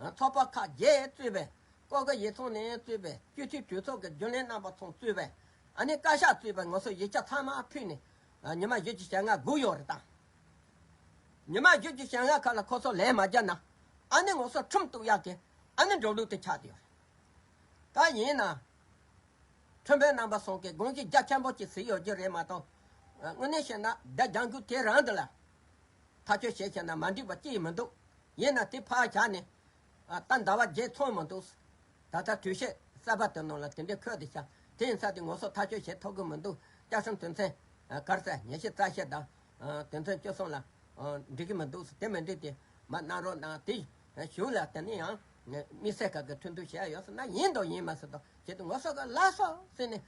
ཨ། ཚོགས་པ་ཁག་བརྒྱད་གཙོས་པའི། སྐུ་སྒེར་ཡིག་ཚང་ནས་གཙོས་པའི་སྤྱི་འཐུས་གྲོས་ཚོགས་ཀྱི་རྒྱུན་ལས་རྣམ་པ་ཚང་གཙོས་པའི། ཨ་ནི་བཀའ་ཤག་གཙོས་པའི་ང་ཚོ་ཡིག་ཆ་ཚང་མ་ཕུལ་ནས། ཨ། ཉི་མ་བཞི་བཅུ་ཞེ་ལྔ་སྒུག་ཡོད་རེད་ད། ཉི་མ་བཞི་བཅུ་ཞེ་ལྔ་ཁ་ལ་ཁོ་ཚོ་ལན་མ་རྒྱབ་ན། ཨ་ནི་ང་ཚོ་ཁྲིམས་གཏུག་ཡག་གི་ཨ་ནི་འགྲོ་ལུགས་དེ་ཆགས་བསྡད་ཡོད་རེད། ད་ཡིན་ན། ཁྲིམས་དཔོན་རྣམ་པ་ཚང་གིས་དགོངས་གཞི་རྒྱ་ཆེན་པོ་ཅིག་ཟིག་ཡོད་རྒྱུ་རེད་མ་གཏོགས། དངོས་གནས་བཤད་ན་བརྡ་རྒྱག་མཁན་དེ་རང་འདི་ལ་ཐག་གཅོད་བྱས་བྱས་ན་མ་འགྲིག་པ་ཅི་ཡང་མི་འདུག་ཡིན་ན་དེ་ཕར་བཞག་ནས། ཨ། ད་ཟླ་བ་བརྒྱད་ཚང་མི་འདུག་ད་ལྟ་གྲོས་ཆོད་གསར་པ་དེ་ནང་ལ་དེ་འདྲའི་འཁོད་དེ་ཤག་དེ་ཡིན་ཙང་དེ་ང་ཚོ་ཐག་གཅོད་བྱེད་ཐུབ་ཀྱི་མི་འདུག་བཅའ་ཁྲིམས་དོན་ཚན་ག་རེ་ཟེར་ཉི་ཤུ་རྩ་བཞི་དང་། དོན་ཚན་བཅུ་གསུམ་ལ་འགྲིག་གི་མི་འདུག་དེ་མི་འགྲིག་དེ་མ་གནང་རོགས་གནང་། དེ་གཞུང་ལ་དེ་ནས་ཡང་དམིགས་བསལ་ག་གི་ཁྲིམས་གཏུག་བྱས་ཡོད་ཟེར་ན་ཡིན་དང་ཡིན་མ་ཟེར་དང་བྱེད་དུ་ང་ཚོ་ག་ལ་སོགས་ཟེར་ནས་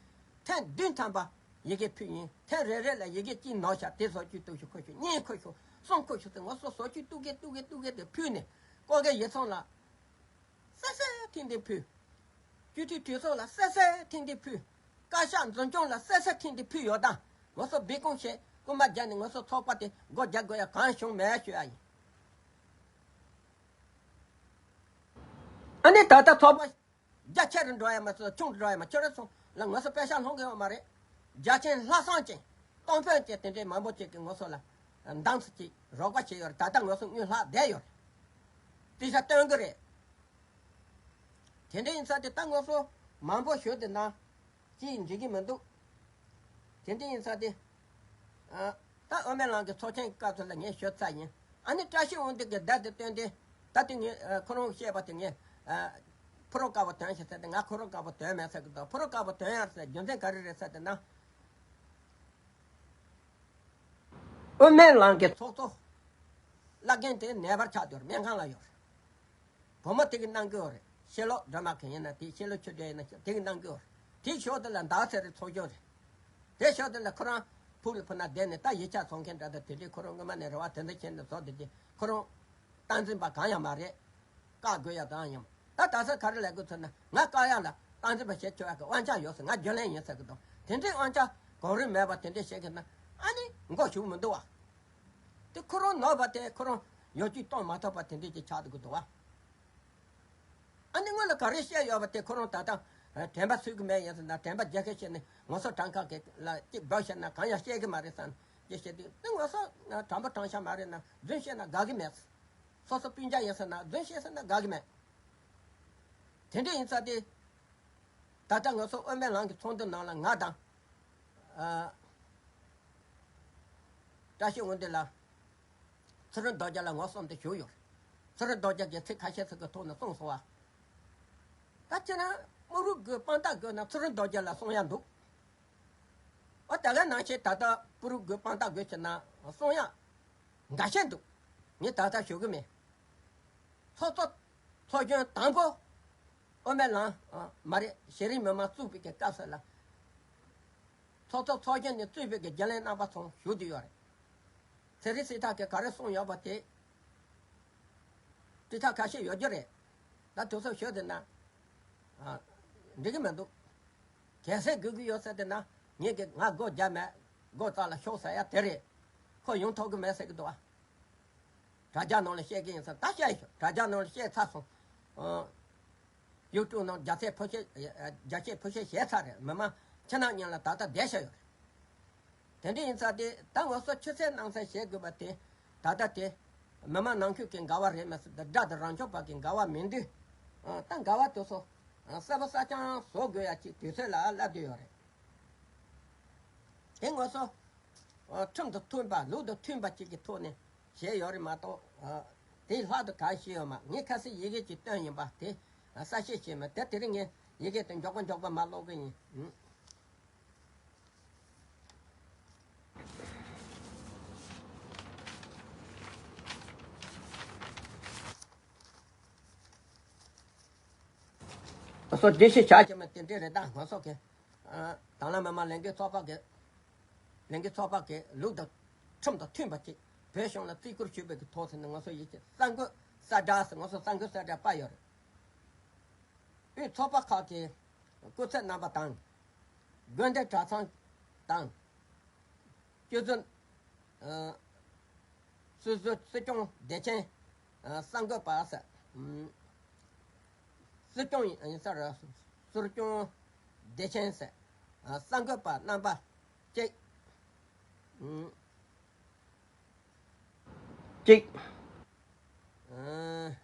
ཐེངས་བདུན་ཐམ་པ་ཡི་གེ་ཕུལ་ཡིན། ཐེངས་རེ་རེ་ལ་ཡི་གེ་གཅིག་ནོར་ཤག་དེ་བཟོ་བཅོས་གཏུག་ཤོག་ཁོ་ཤོག་གཉིས་ཁོ་ཤོག་གསུམ་ཁོ་ཤོག་ཟེར་ང་ཚོ་བཟོ་བཅོས་གཏུག་གེ་གཏུག་གེ་གཏུག་གེ་དེ་ཕུལ་ནས་སྐུ་སྒེར་ཡིག་ཚང་ལ་གསལ་གསལ་ཐིང་ཐིང་ཕུལ། སྤྱི་འཐུས་གྲོས་ཚོགས་ལ་གསལ་གསལ་ཐིང་ཐིང་ཕུལ། བཀའ་ཤག་འཛིན་སྐྱོང་ལ་གསལ་གསལ་ཐིང་ཐིང་ཕུལ་ཡོད་ད། ང་ཚོ་སྦས་སྐུང་བྱས་སྐུལ་མ་བརྒྱབ་ནས་ང་ཚོ་ཚོགས་པ་དེ་སྒོ་རྒྱག་དགོས་ཡ་གང་བྱུང་མེད་ཞུ་ཡ་ཡིན། ཨ་ནི་ད་ལྟ་ཚོགས་པ་རྒྱ་ཆེ་རུ་འགྲོ་ཡ་མ་ཚད་ཆུང་རུ་འགྲོ་ཡ་མ་ཁྱོད་རང་ཚོ་ལ་ང་ཚོ་པེ་ཤག་སློང་གི་ཡོད་མ་རེད། རྒྱ་ཆེན་ལྷག་བསམ་ཅན་གཏོང་ཕོད་ཅན་དེ་འདྲའི་མང་པོ་ཅིག་གིས་ང་ཚོ་ལ་འདང་ཚུལ་གྱིས་རོགས་པ་བྱས་ཡོད་རེད། ད་ལྟ་ང་ཚོ་དངུལ་ལྷག་བསྡད་ཡོད་རེད། དེ་ཤ་སྟོན་གི་རེད། དེ་འདྲ་ཡིན་ཙང་དེ་ད་ང་ཚོ་མང་པོ་ཞུ་དེ་ན་ཅིའི་འགྲིག་གི་མི་འདུག་དེ་འདྲ་ཡིན་ཙང་དེ། ཨ། ད་དབུ་མའི་ལམ་གྱི་ཚོགས་ཆེན་གྱི་སྐབས་སུ་ལ་ངས་ཞུ་ཚར་ཡིན། ཨ་ནི་བཀྲ་ཤིས་དབང་འདུས་ཀྱི་བརྡ་དེ་བཏོན་ཏེ། ད་དེ་ངས་ཨ་ཁོ་རང་བཤད་པ་དེ་ངས་ཨ་ཕུ་རོ་དཀར་པོ་དོན་ཞེས་ཟེར་ཏེ། ང་ཕུ་རོ་དཀར་པོ་དོན་མེད་ཟེར་གི་འདུག་ཕུ་རོ་དཀར་པོ་དོན་ཡང་ཟེར་རྒྱུ་མཚན་ག་རེ་རེད་ཟེར་ཏེ་ན། དབུ་མའི་ལམ་གྱི་ཚོགས་གཙོ་བླ་རྒན་དེ་ནད་པར་ཆགས་དུས་སྨན་ཁང་ལ་ཡོད་རེད། བུ་མོ་དེ་གིས་གནང་གི་ཡོད་རེད། ཤེས་ལོ་སྒྲོལ་མ་གིས་ཡིན་ན་དེ། ཤེས་ལོ་ཆོས་སྒྲོན་ཡིན་ན་དེ་གིས་གནང་གི་ཡོད་རེད། དེའི་ཞོར་དེ་ལ་འདག་ཚེ་རིང་ཚོགས་ཆུང་རེད། དེ་ཞོར་དེ་ལ་ཁོ་རང་ཕུག་ལ་ཕུ་ན་བསྡད་ནས་ད་ཡིག་ཆ་འཚོལ་མཁན་འདྲ་འདུག་དེ་འདྲའི་ཁོ་རང་སྔོན་མ་ནས་རེ་བ་དེ་འདྲ་བྱས་ནས་བཟོ་བསྡད་དེ། ཁོ་རང་སྟངས་འཛིན་པ་གང་ཡང་མ་རེད། བཀག་དགོས་ཡ་གང་ཡང་མ། ད་ད་ས་ག་རེ་ལབ་དགོས་ཚོད་ན། ང་བཀག་ཡ་ལ་སྟངས་འཛིན་པ་བྱེད་ཆོག་ཡ་གི་དབང་ཆ་ཡོད་ཟེར། ང་རྒྱུན་ལས་ཡིན་ཟེར་གི་འདུག་དེ་འདྲའི་དབང་ཆ་གང་རུང་མེད་པ་དེ་འདྲ་བྱེད་མཁན་ན་ཨ་ནི་མགོ་གཞུག་མི་འདུག་བ། དེ་ཁོ་རང་ནོར་བ་དེ་ཁོ་རང་ཡོ་བཅུད་གཏོང་མ་ཐུབ་པ་དེ་འདྲས་ཀྱི་ཆགས་འདུག་གི་འདུག་བ། ཨ་ནི་སྔོན་ལ་ག་རེ་བཤད་ཡོད་པ་དེ་ཁོ་རང་ད་ལྟ་དྲན་པ་གསོས་གི་མེད་ཡིན་ཟེར་ན། དྲན་པ་རྒྱག་གི་བཤད་ནས་ང་ཚོ་གྲངས་ཀ་གི་ལ་གཅིག་འབབ་བཤད་ན་གང་ཡང་བཤད་གི་མ་རེད་བསམ་གི་བཤད་དུས། དེ་ང་ཚོ་དྲང་པོ་དྲང་བཞག་མ་རེད་ན་རྫུན་བཤད་ན་དགའ་གི་མེད། སོ་སོ་སྤུན་ཀྱག་ཡིན་ཟེར་ན་རྫུན་བཤད་ཟེར་ན་དགའ་གི་མེད། དེ་འདྲ་ཡིན་ཙང་དེ། ད་ལྟ་ང་ཚོ་དབུ་མའི་ལམ་གྱི་ཚོགས་འདུ་ནང་ལ་ང་དང་། ཨ། བཀྲ་ཤིས་དབང་འདུས་ལགས། ཚེ་རིང་རྡོ་རྗེ་ལགས་ངོ་གསུམ་དེ་བཞུགས་ཡོད། ཚེ་རིང་རྡོ་རྗེ་གིས་ཚིག་ཁ་ཤས་ཤིག་གི་ཐོག་ནས་གསུངས་སོང་བ། ད་ཁྱེད་རང་སྤུ་རུ་དགོས་དཔང་རྟགས་དགོས་ན་ཚེ་རིང་རྡོ་རྗེ་ལ་གསུང་ཡ་འདུག་འོ་དེ་ག་ནང་བཞིན་ད་ལྟ་སྤུ་རུ་དགོས་དཔང་རྟགས་དགོས་བྱས་ན་གསུང་ཡ་འགའ་ཤས་འདུག་ངས་ད་ལྟ་ཞུ་གི་མེད། ཚོགས་གཙོ་ཚོགས་གཞོན་དང་པོ་དབུ་མའི་ལམ། ཨ། མ་རེད། གཞི་རིམ་མི་མང་བཙུགས་པའི་གི་སྐབས་སུ་ལ། ཚོགས་གཙོ་ཚོགས་ཆེན་ནས་གཙོས་པའི་གི་རྒྱུན་ལས་རྣམ་པ་ཚོ་ཞུགས་བསྡད་ཡོད་རེད། ཚན་རིག་སྲིད་ཐག་གིས་ག་རེ་གསུངས་ཡོད་པ་དེ། དྲིལ་བསྒྲགས་ཁ་ཤས་ཡོད་རྒྱུ་རེད། ད་དུས་ཚོད་ཤོར་བསྡད་ན། ཨ། འགྲིག་གི་མི་འདུག་གལ་སྲིད་དགོས་ཀྱི་ཡོད་ཟེར་བསྡད་ན། ངས་ཀྱི་ང་སྒོ་རྒྱབ་མེད། སྒོ་རྩ་ལ་ཤོག་ཟེར་ཡ་དེ་རེད། ཁོ་ཡོང་ཐུབ་ཀྱི་མེད་ཟེར་གྱི་འདུག་ཨ། དྲ་རྒྱ་ནང་ལ་བཤད་ཀྱི་ཡིན་ཟེར། ད་བཤད་ཤོག་དྲ་རྒྱ་ནང་ལ་བཤད་ཚར་སོང་། ཨ། ཡུ་ཊུབ་ནང་རྒྱ་ཆེ་ཕོ་ཤེ་རྒྱ་ཆེ་ཕོ་ཤེ་བཤད་ཚར་རེད། མི་མང་ཕྱི་ནང་གཉིས་ལ་ད་ལྟ་བསྡད་བཞག་ཡོད་རེད། དེ་འདྲ་ཡིན་ཙང་དེ་ད་ང་ཚོ་ཆུ་ཚོད་ནང་ཚན་བྱེད་དགོས་པ་དེ། ད་ལྟ་དེ་མི་མང་ནང་ཁུལ་གྱི་འགལ་བ་རེད་མ་ཟད། དགྲ་དང་རང་སྐྱོང་བར་གྱི་འགལ་བ་མིན་དུས། ཨ། ད་འགལ་བ་དེ་ཚོ། ཨ། གསལ་པོ་གསལ་རྐྱང་བཟོ་དགོས་ཡ་ཅིག་དུས་ཚོད་ལ་སླེབས་བསྡད་ཡོད་རེད། དེ་ང་ཚོ། ཨ། ཁྲིམས་དང་མཐུན་པ་ལུགས་དང་མཐུན་པ་ཅིག་གི་ཐོག་ནས་བྱས་ཡོད་རེད་མ་གཏོགས། ཨ། དེ་ལྷག་ཏུ་གང་ཤེས་ཡོད་མ། ངས་ཁ་སང་ཡི་གེ་ཅིག་བཏོན་ཡིན་པ་དེ། ཨ། གསལ་བཤད་བྱས་མ། དེ་དེ་རིང་ངས་ཡི་གེ་དེ་མགྱོགས་པོ་མགྱོགས་པོ་མར་ཀློག་གི་ཡིན། ཨུ། སོ་བདེ་ཞིག་བྱ་བྱེད་མ་དེ་འདྲས་རེད། ད་ང་ཚོ་གི། ཨ། དྭང་བླངས་མི་མང་ལས་འགུལ་ཚོགས་པ་གི། ལས་འགུལ་ཚོགས་པ་གི་ལུགས་དང་ཁྲིམས་དང་མཐུན་པ་ཅིག་བོད་གཞུང་ལ་བརྩི་བཀུར་ཞུས་པའི་གི་ཐོག་ནས་ང་ཚོ་ཡི་གེ་གསར་འགོད་གསལ་བསྒྲགས་ཟེར། ང་ཚོ་གསར་འགོད་གསལ་བསྒྲགས་པ་ཡོད་རེད། དབུས་ཚོགས་པ་ཁག་གི་སྐུ་ཚབ་རྣམ་པ་དང་། དགོན་སྡེ་གྲྭ་ཚང་དང་། སྤྱི་ཟུར། ཨ། སྲིད་ཟུར། སྲིད་སྐྱོང་བདེ་ཆེན། ཨ། གསར་འགོད་པ་ཟེར། ཨམ། སྲིད་སྐྱོང་ཡིན་ས་རེད། སྲིད་སྐྱོང་བདེ་ཆེན་ཟེར། ཨ། གསར་འགོད་པ་རྣམ་པ་གཅིག་ཨམ། གཅིག་ཨ།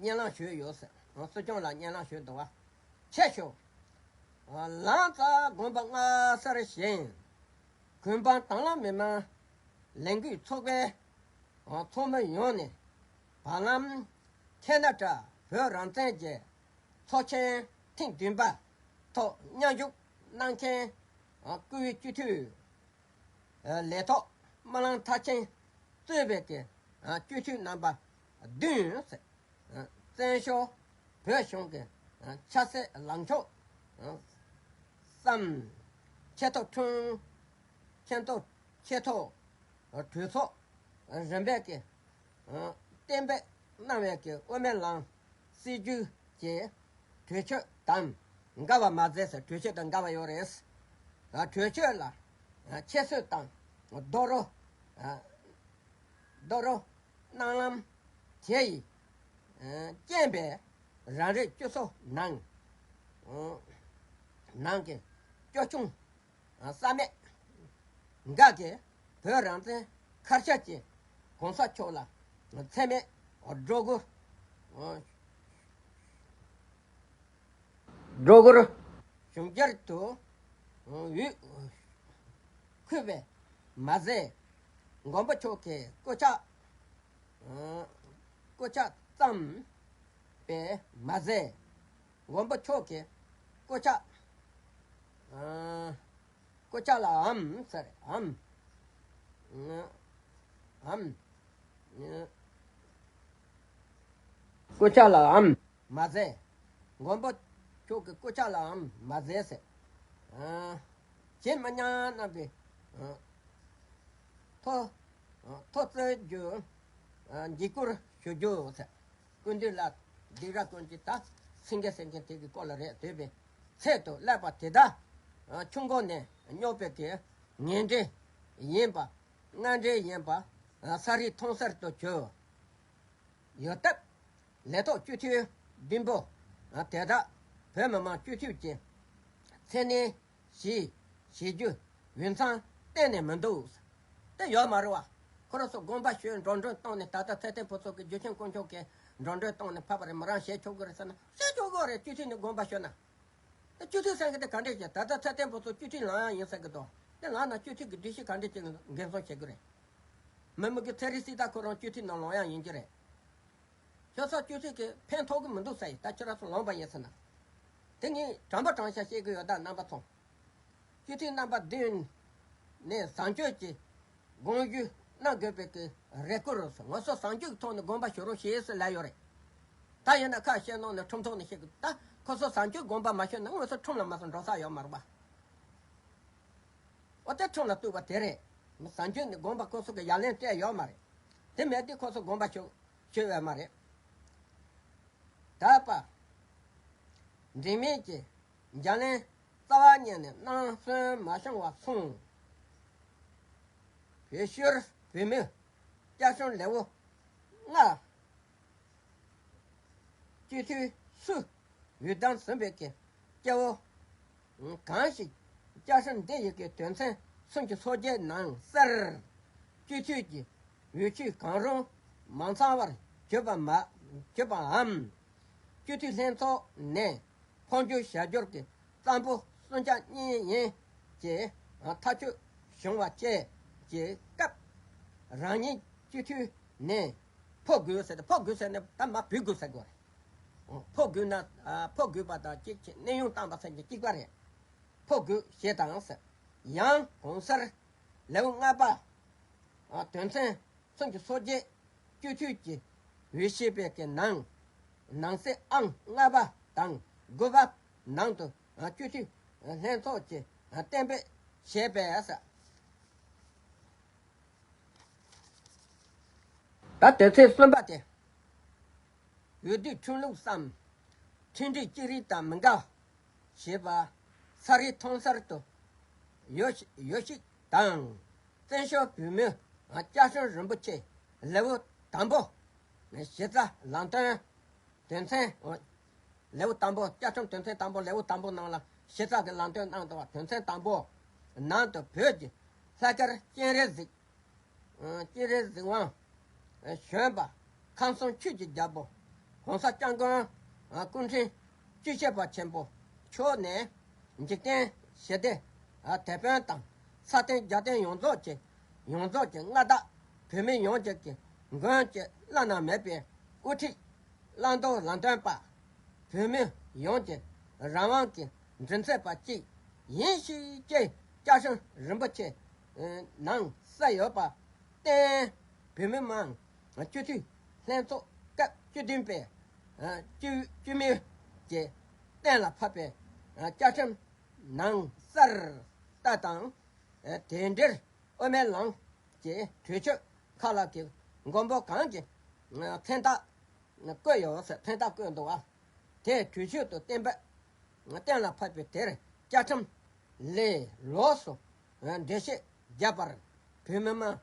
སྙན་ལམ་ཞུས་ཡོད་ཟེར། སྲིད་སྐྱོང་ལ་སྙན་ལམ་ཞུས་འདུག་བ། ཆེ་ཞུ། ལམ་རྩ་དགོན་པ་མངའ་གསར་ཞིང་། གུང་དཔོན་དྭང་བླངས་མི་མང་ལས་འགུལ་ཚོགས་པའི་ཚོགས་མི་ཡོངས་ནས། བར་ལམ་ཁེ་ན་ཌ་བོད་རང་བཙན་གྱི་ཚོགས་ཆེན་ཐེངས་བདུན་པ་ཐོག་མཉམ་ཞུགས་གནང་མཁན་སྐུའི་སྤྱི་འཐུས། ཨ། ལས་ཐོག་སྨོན་ལམ་མཐར་ཕྱིན་གཙོས་པའི་གི། ཨ། སྤྱི་འཐུས་རྣམ་པ་བདུན་ཟེར། ཨ། བཙན་བྱོལ་བོད་གཞུང་གི། ཨ། ཆབ་སྲིད་ལངས་ཕྱོགས། ཨ། བསམ། ཆེ་མཐོ་ཁྲིམས། ཆེ་མཐོ། ཆེ་མཐོ་གྲོས་ཚོགས་རིམ་པས་ཀྱི། ཨ། གཏན་འབེབས་གནང་བའི་གི་དབུ་མའི་ལམ་སྲིད་བྱུས་ཀྱི་གྲོས་ཆོད་དང་འགལ་བ་མ་མཛད་ཟེར། གྲོས་ཆོད་དང་འགལ་བ་ཡོད་རེད། ཨ། གྲོས་ཆོད་ལ། ཨ། ཁྱད་གསོད་དང་རྡོག་རོལ། ཨ། རྡོག་རོལ་གནང་ལམ་དེ་ཡི། ཨ། རྐྱེན་པས་རང་རེའི་སྤྱི་ཚོགས་ནང་། ཨ། ནང་གི་སྐྱོ་ཆུང་བསམ་མེད་འགའ་གིས་བོད་རང་བཙན་ཁ་ཤས་ཀྱིས་གོང་ས་མཆོག་ལ་མཚན་སྨད་སྒྲོ་སྐུར། སྒྲོ་སྐུར་ཞུ་རྒྱུར་དུ་འོས་འཁུར་བས་མ་ཟད། མགོན་པོ་མཆོག་གི་སྐུ་ཕྱག་སྐུ་ཕྱག་ཙམ་པས་མ་ཟད། མགོན་པོ་མཆོག་གི་སྐུ་ཕྱག་སྐུ་ཕྱག་ལའམ་ཟེར། ཨམ། ཨམ། སྐུ་ཕྱག་ལའམ་མ་ཟད། མགོན་པོ་མཆོག་གི་སྐུ་ཕྱག་ལའམ་མ་ཟད་ཟེར། ཨ། བྱེད་མི་ཉག་རྣམ་པའི། ཨ། ཐོ། ཨ། ཐོ་བརྩེགས་རྒྱུ། ཨ། འཇིགས་སྐུལ་ཞུ་རྒྱུ་ཟེར། སྐུ་མདུན་ལ་སྡིགས་ར་སྐུལ་གྱི་ད་སེང་གེ་སེང་གེ་དེ་གི་སྐོར་ལ་རེད། འདོད་པའི་ཚད་དུ་སླེབས་པ་དེ་དག་ཨ། ཆུ་འགོ་ནས་རྙོག་པའི་གི་ངན་འབྲས་ཡིན་པ། སྔ་འབྲས་ཡིན་པ། ཨ། ས་རིས་མཐོང་གསལ་དུ་གྱུར་ཡོད་སྟབས། ལས་ཐོག་སྤྱི་འཐུས་བདུན་པོ། ཨ། དེ་དག་བོད་མི་མང་སྤྱི་འཐུས་ཀྱི་མཚན་གནས་ཞིག་བྱེད་རྒྱུ་འོས་འཚམ་གཏན་ནས་མི་འདུག་དེ་ཡོད་མ་རེད་བ། ཁོ་རང་ཚོ་དགོངས་པ་ཞུས་འགྲོ་གྲོན་བཏང་ནས། ད་ལྟ་ཚེ་བརྟན་ཕུན་ཚོགས་ཀྱིས་རྒྱུ་ཆེན་དཀོན་མཆོག་གིས་འགྲོ་གྲོན་བཏང་ནས་ཕབ་པ་རེད། མི་རང་བྱེད་ཆོག་གི་རེད་ཟེར་ན་བྱེད་ཆོག་གི་རེད། སྤྱི་འཐུས་ནས་དགོངས་པ་ཞུས་ན། ད་སྤྱི་འཐུས་ཟེར་མཁན་དེ་ག་འདྲས་བྱེད། ད་ལྟ་ཚེ་བརྟན་ཕུན་ཚོགས་སྤྱི་འཐུས་ལངས་ཡག་ཡིན་ཟེར་གི་འདུག་དེ་ལངས་ན་སྤྱི་འཐུས་ཀྱི་སྒྲིག་གཞི་ག་འདྲས་ཅིག་འགན་སྲུང་བྱེད་གི་རེད། མི་མི་གི་ཚན་རིག་སྲིད་ད་ཁོ་རང་སྤྱི་འཐུས་ནང་ལངས་ཡག་ཡིན་གྱི་རེད། ཁྱོད་ཚོ་སྤྱི་འཐུས་ཀྱི་ཕན་ཐོགས་གི་མི་འདུག་ཟེར་ཡིན། ད་ཁྱོད་རང་ཚོ་ལངས་པ་ཡིན་ཟེར་ན། དེ་ངས་དྲང་པོ་དྲང་བཞག་བཤད་གི་ཡོད། ད་རྣམ་པ་ཚོ། སྤྱི་འཐུས་རྣམ་པ་བདུན་ནས་བཟང་སྤྱོད་ཀྱི་དགོངས་ཞུ་གནང་དགོས་པའི་གི་རེ་སྐུལ་རོགས་ཟེར། ང་ཚོ་བཟང་སྤྱོད་ཀྱི་ཐོག་ནས་དགོངས་པ་ཞུ་རོགས་ཞེས་ཟེར་ལབ་ཡོད་རེད། ད་ཡིན་ན་ཁ་བཤད་ནང་ནས་ཁྲིམས་ཐོག་ནས་བཤད་གི། ད་ཁོ་ཚོ་བཟང་སྤྱོད་དགོངས་པ་མ་ཞུས་ན་ང་ཚོ་ཁྲིམས་ལ་མ་སོང་འགྲོ་ས་ཡོད་མ་རེད་པ། ཨོ་དེ་ཁྲིམས་ལ་གཏུགས་པ་དེ་རེད། ཟ་འཇུ་ནི་དགོངས་པ་ཁོ་ཚོ་གི་ཡ་ལན་སྤྲད་ཡོད་མ་རེད། དེ་མེད་དུས་ཁོ་ཚོ་དགོངས་པ་ཞུ་ཞུ་ཡོད་མ་རེད། ད་པ། འབྲེལ་མེད་ཀྱི་བརྒྱ་ལན་རྩ་བ་ཉིད་ནས་གནང་སོན་མ་བྱུང་བ་སོང་། བོད་ཤོར་བོད་མི་སྐྱབས་བཅོལ་ལས་འོག་ལྔ། སྤྱི་འཐུས་སུ་འོས་བདམས་ཟིན་པའི་གི་སྐྱེ་བོ་གང་ཞིག་བསྐྱར་ཞིབ་འདི་ཡི་གི་དོན་ཚན་སུམ་ཅུ་སོ་བརྒྱད་ནང་གསལ། སྤྱི་འཐུས་ཀྱི་འོས་ཆོས་གང་རུང་མ་ཚང་བར་གྱུར་པ་མ་གྱུར་པའམ། སྤྱི་འཐུས་ལྷན་ཚོགས་ནས་འཕོ་འགྱུར་བྱ་རྒྱུར་གྱི་བཙན་པོ་སུམ་ཆ་གཉིས་ཡན་གྱི་ཐག་གཅོད་བྱུང་བ་བཅས་ཀྱི་སྐབས། རང་ཉིད་སྤྱི་འཐུས་ནས་འཕོ་དགོས་ཟེར་ཏེ། འཕོ་དགོས་ཟེར་ནས་ད་མར་བུད་དགོས་ཟེར་དགོས་རེད། འཕོ་དགོས་ན། ཨ། འཕོ་དགོས་པ་དང་གཅིག་གཅིག་གནས་དབྱུང་བཏང་བ་ཟེར་གྱི་གཅིག་པ་རེད། འཕོ་དགོས་ཞེས་དང་ཟེར། ཡང་གོང་གསལ་ལེའུ་ལྔ་པ། ཨ། དོན་ཚན་སུམ་ཅུ་སོ་བརྒྱད་སྤྱི་འཐུས་ཀྱི་འོས་བྱེད་པའི་གི་ནང་ནང་གསེས་ཨང་ལྔ་པ་དང་དགུ་པ་ནང་དུ། ཨ། སྤྱི་འཐུས་ལྷན་ཚོགས་ཀྱིས། ཨ། གཏན་འབེབས་བྱས་པས་ཟེར། ད་དོན་ཚན་གསུམ་པ་དེ། འོས་བསྡུའི་ཁྲིམས་ལུགས་སམ། ཁྲིམས་སྒྲིག་གཅིག་རིགས་དང་མི་འགལ་བ་ཞེས་པ་ཚ་རིག་མཐོང་གསལ་དུ་ཡོད། ཡོད་ཞིག་དང་། བཙན་བྱོལ་བོད་མིའི་སྐྱབས་བཅོལ་རིན་པོ་ཆེ་ལེའུ་དང་པོ་གཞི་རྩ་ལམ་སྟོན་དོན་ཚན། ལེའུ་དང་པོ། བཅའ་ཁྲིམས་དོན་ཚན་དང་པོ། ལེའུ་དང་པོ་ནང་ལ་གཞི་རྩ་གི་ལམ་སྟོན་གནང་འདུག་པ། དོན་ཚན་དང་པོ་ནང་དུ་བོད་ཀྱི་ལྷག་དཀར་སྤྱན་རས་གཟིགས། སྤྱན་རས་གཟིགས་དབང་གཞོན་པ། ཁམས་གསུམ་ཆོས་ཀྱི་རྒྱལ་པོ་༸གོང་ས་༸སྐྱབས་མགོན་སྐུ་ཕྲེང་བཅུ་བཞི་པ་ཆེན་པོ་མཆོག་ནས། འཇིག་རྟེན་ཞི་བདེ་དེད་དཔོན་དང་། ས་སྟེང་རྒྱལ་བསྟན་ཡོངས་རྫོགས་ཀྱི། ཡོངས་རྫོགས་ཀྱི་མངའ་བདག་བོད་མི་ཡོངས་ཀྱི་མགོན་གྱི་བླ་ན་མེད་པའི་དབུ་ཁྲིད་བླང་དོར་ལམ་སྟོན་པ། བོད་མི་ཡོངས་ཀྱི་རང་དབང་གི་མགྲིན་ཚབ་པ་གཅིག་ཡིན་ཞེས་བཀའ་ཆེམས་རིན་པོ་ཆེ་ནང་གསལ་ཡོད་པར་བརྟེན། བོད་མི་མང་སྤྱི་འཐུས་ལྷན་ཚོགས་སྐབས་བཅུ་བདུན་པའི་བཅུ་བཅུ་མི་གིས་གཏན་ལ་ཕབ་པའི་བཅའ་ཁྲིམས་ནང་གསལ་ལྟར་དང་། དེ་འབྲེལ་དབུ་མའི་ལམ་གྱི་གྲོས་ཆོད་ཁག་ལ་གི་མགོན་པོ་གང་གི་མཚན་རྟགས་བཀོད་ཡོད་ཟེར། མཚན་རྟགས་བཀོད་འདུག་པ། དེ་གྲོས་ཆོད་དུ་གཏན་འབེབས་གཏན་ལ་ཕབ་པའི་དེར་བཅའ་ཁྲིམས་ལས་ལོགས་སུ་འགྲེལ་བཤད་བརྒྱབ་པར་བོད་མི་མང་།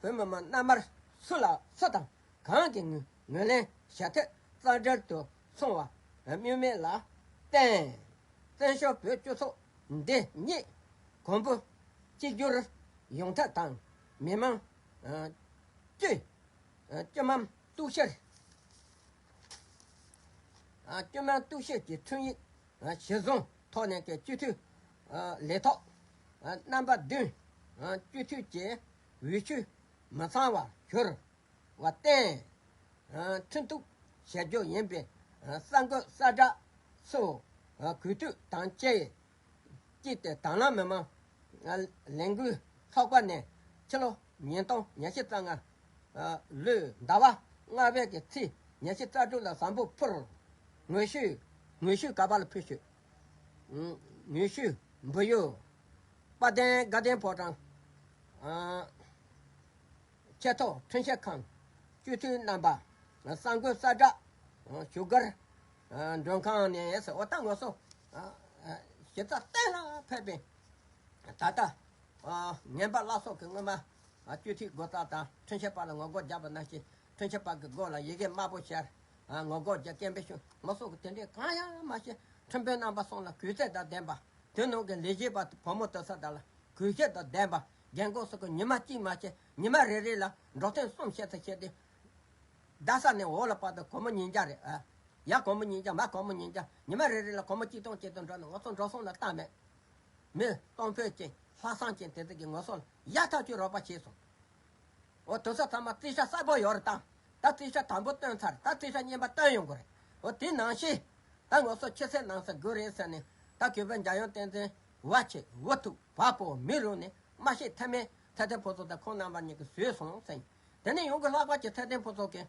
བོད་མི་མང་རྣམ་པར་སུ་ལ་སུ་དང་གང་གིས་ངོས་ངོས་ལེན་བྱ་ཐབས་རྩ་འགྲེལ་དུ་སོང་བ་སྨྱུག་མེད་ལ་བརྟེན། བཙན་བྱོལ་བོད་སྤྱི་ཚོགས་འདི་ཉིད་གོང་བུ་གཅིག་གྱུར་ཡོང་ཐབས་དང་། མི་མང་སྤྱི་སྤྱི་དམངས་གཏུག་བཤེར། སྤྱི་དམངས་གཏུག་བཤེར་གྱི་ཁྲིམས་ཡིག་གཞི་བཟུང་ཐོག་ནས་ཀྱི་སྤྱི་འཐུས་ལས་ཐོག་རྣམ་པ་བདུན་སྤྱི་འཐུས་ཀྱི་འོས་ཆོས་མི་ཚང་བར་གྱུར་བར་བརྟེན། ཁྲིམས་གཏུག་བྱ་རྒྱུ་ཡིན་པའི་གསར་འགོད་གསལ་བསྒྲགས་སུ་གུས་བཏུད་དང་བཅས། གཅིག་སྟེ། དྭང་བླངས་མི་མང་ལས་འགུལ་ཚོགས་པ་ནས་ཕྱི་ལོ་ཉིས་སྟོང་ཉི་ཤུ་རྩ་ལྔ་ལོའི་ཟླ་བ་ལྔ་པའི་གི་ཚེས་ཉི་ཤུ་རྩ་དྲུག་ལ་ཟམ་པོ་ཕུར་ངོས་ཤུལ་ངོས་ཤུལ་ག་པ་ལ་ཕུལ་ཞུས། ངོས་ཤུལ་འབུལ་ཡུལ་དཔལ་ལྡན་དགའ་ལྡན་ཕོ་བྲང་ཆེས་མཐོ་ཁྲིམས་ཞིབ་ཁང་སྤྱི་འཐུས་རྣམ་པ་གསར་འགོད་གསལ་བསྒྲགས་ཞུ་སྒར་མགྲོན་ཁང་ནས་ཟེར། འོ་ད་ང་ཚོ་གཞི་རྩ་གཏན་ལ་ཕབ་པའི་ད་ལྟ་ངན་པ་བླ་སྲོག་གི་སྔོན་མ་སྤྱི་འཐུས་འགོ་བཙུགས་དང་ཁྲིམས་ཞིབ་པ་ལ་ངོ་རྒོལ་བརྒྱབ་པ་ནང་བཞིན། ཁྲིམས་ཞིབ་པ་གི་མགོ་ལ་ཡི་གེ་དམར་པོ་ཤར། ངོ་རྒོལ་རྒྱག་སྐད་འབོད་ཞུ། ང་ཚོ་གི་དེ་འདྲའི་གང་ཡང་མ་བྱེད། ཁྲིམས་དཔོན་རྣམ་པ་གསུམ་ལ་གུས་བརྩི་དང་ལྡན་པ། དེ་ནང་གི་ལས་བྱེད་པ་བུ་མོ་དེ་ཚོ་དག་ལ་གུས་བཤད་དང་ལྡན་པ། རྒན་རྒོན་སོགས་ཀྱིས་ཉི་མ་གཅིག་མ་བྱེད། ཉི་མ་རེ་རེ་ལ་འགྲོ་སྟོན་གསུམ་བཤད་ཚེ་བཤད་དེ། རྡ་ས་ནས་འོག་ལ་བར་དུ་སྒོར་མོ་ཉིས་བརྒྱ་རེད་ཨ། ཡར་སྒོར་མོ་ཉིས་བརྒྱ། མར་སྒོར་མོ་ཉིས་བརྒྱ། ཉི་མ་རེ་རེ་ལ་སྒོར་མོ་གཅིག་སྟོང་གཅིག་སྟོང་འགྲོ་ནས་ང་ཚོ་འགྲོ་སོང་ལ་བཏང་མེད། མི་གཏོང་ཕོད་ཅན། ལྷག་བསམ་ཅན་དེ་ཚོ་གིས་ང་ཚོ་ལ་ཡག་ཐག་ཆོད་རོགས་པ་བྱས་སོང་། འོ་དེ་ཚོ་ཚང་མ་རྩིས་ཁྲ་གསལ་པོ་ཡོད་རེད་ད། ད་རྩིས་ཁྲ་དང་པོ་བཏོན་ཚར། ད་རྩིས་ཁྲ་གཉིས་པ་བཏོན་ཡོང་གི་རེད། འོ་དེ་ནང་བཞིན་ད་ང་ཚོ་ཕྱི་གསལ་ནང་གསལ་དགོས་རེད་ཟེར་ནས། ད་གུས་པ་འཇམ་དབྱངས་བསྟན་འཛིན་བ་ཆེ་བུ་ཐུག་བ་པོ་མི་རུ་ནས་མ་ཤེས་ཐབས་མེད་ཚེ་བརྟན་ཕུན་ཚོགས་དང་ཁོང་རྣམ་པ་གཉིས་ཀྱིས་བཟོས་སོང་ཟེར། དེ་ནས་ཡོང་གི་ལྷག་པ་གི་ཚེ་བརྟན་ཕུན་ཚོགས་ཀྱིས་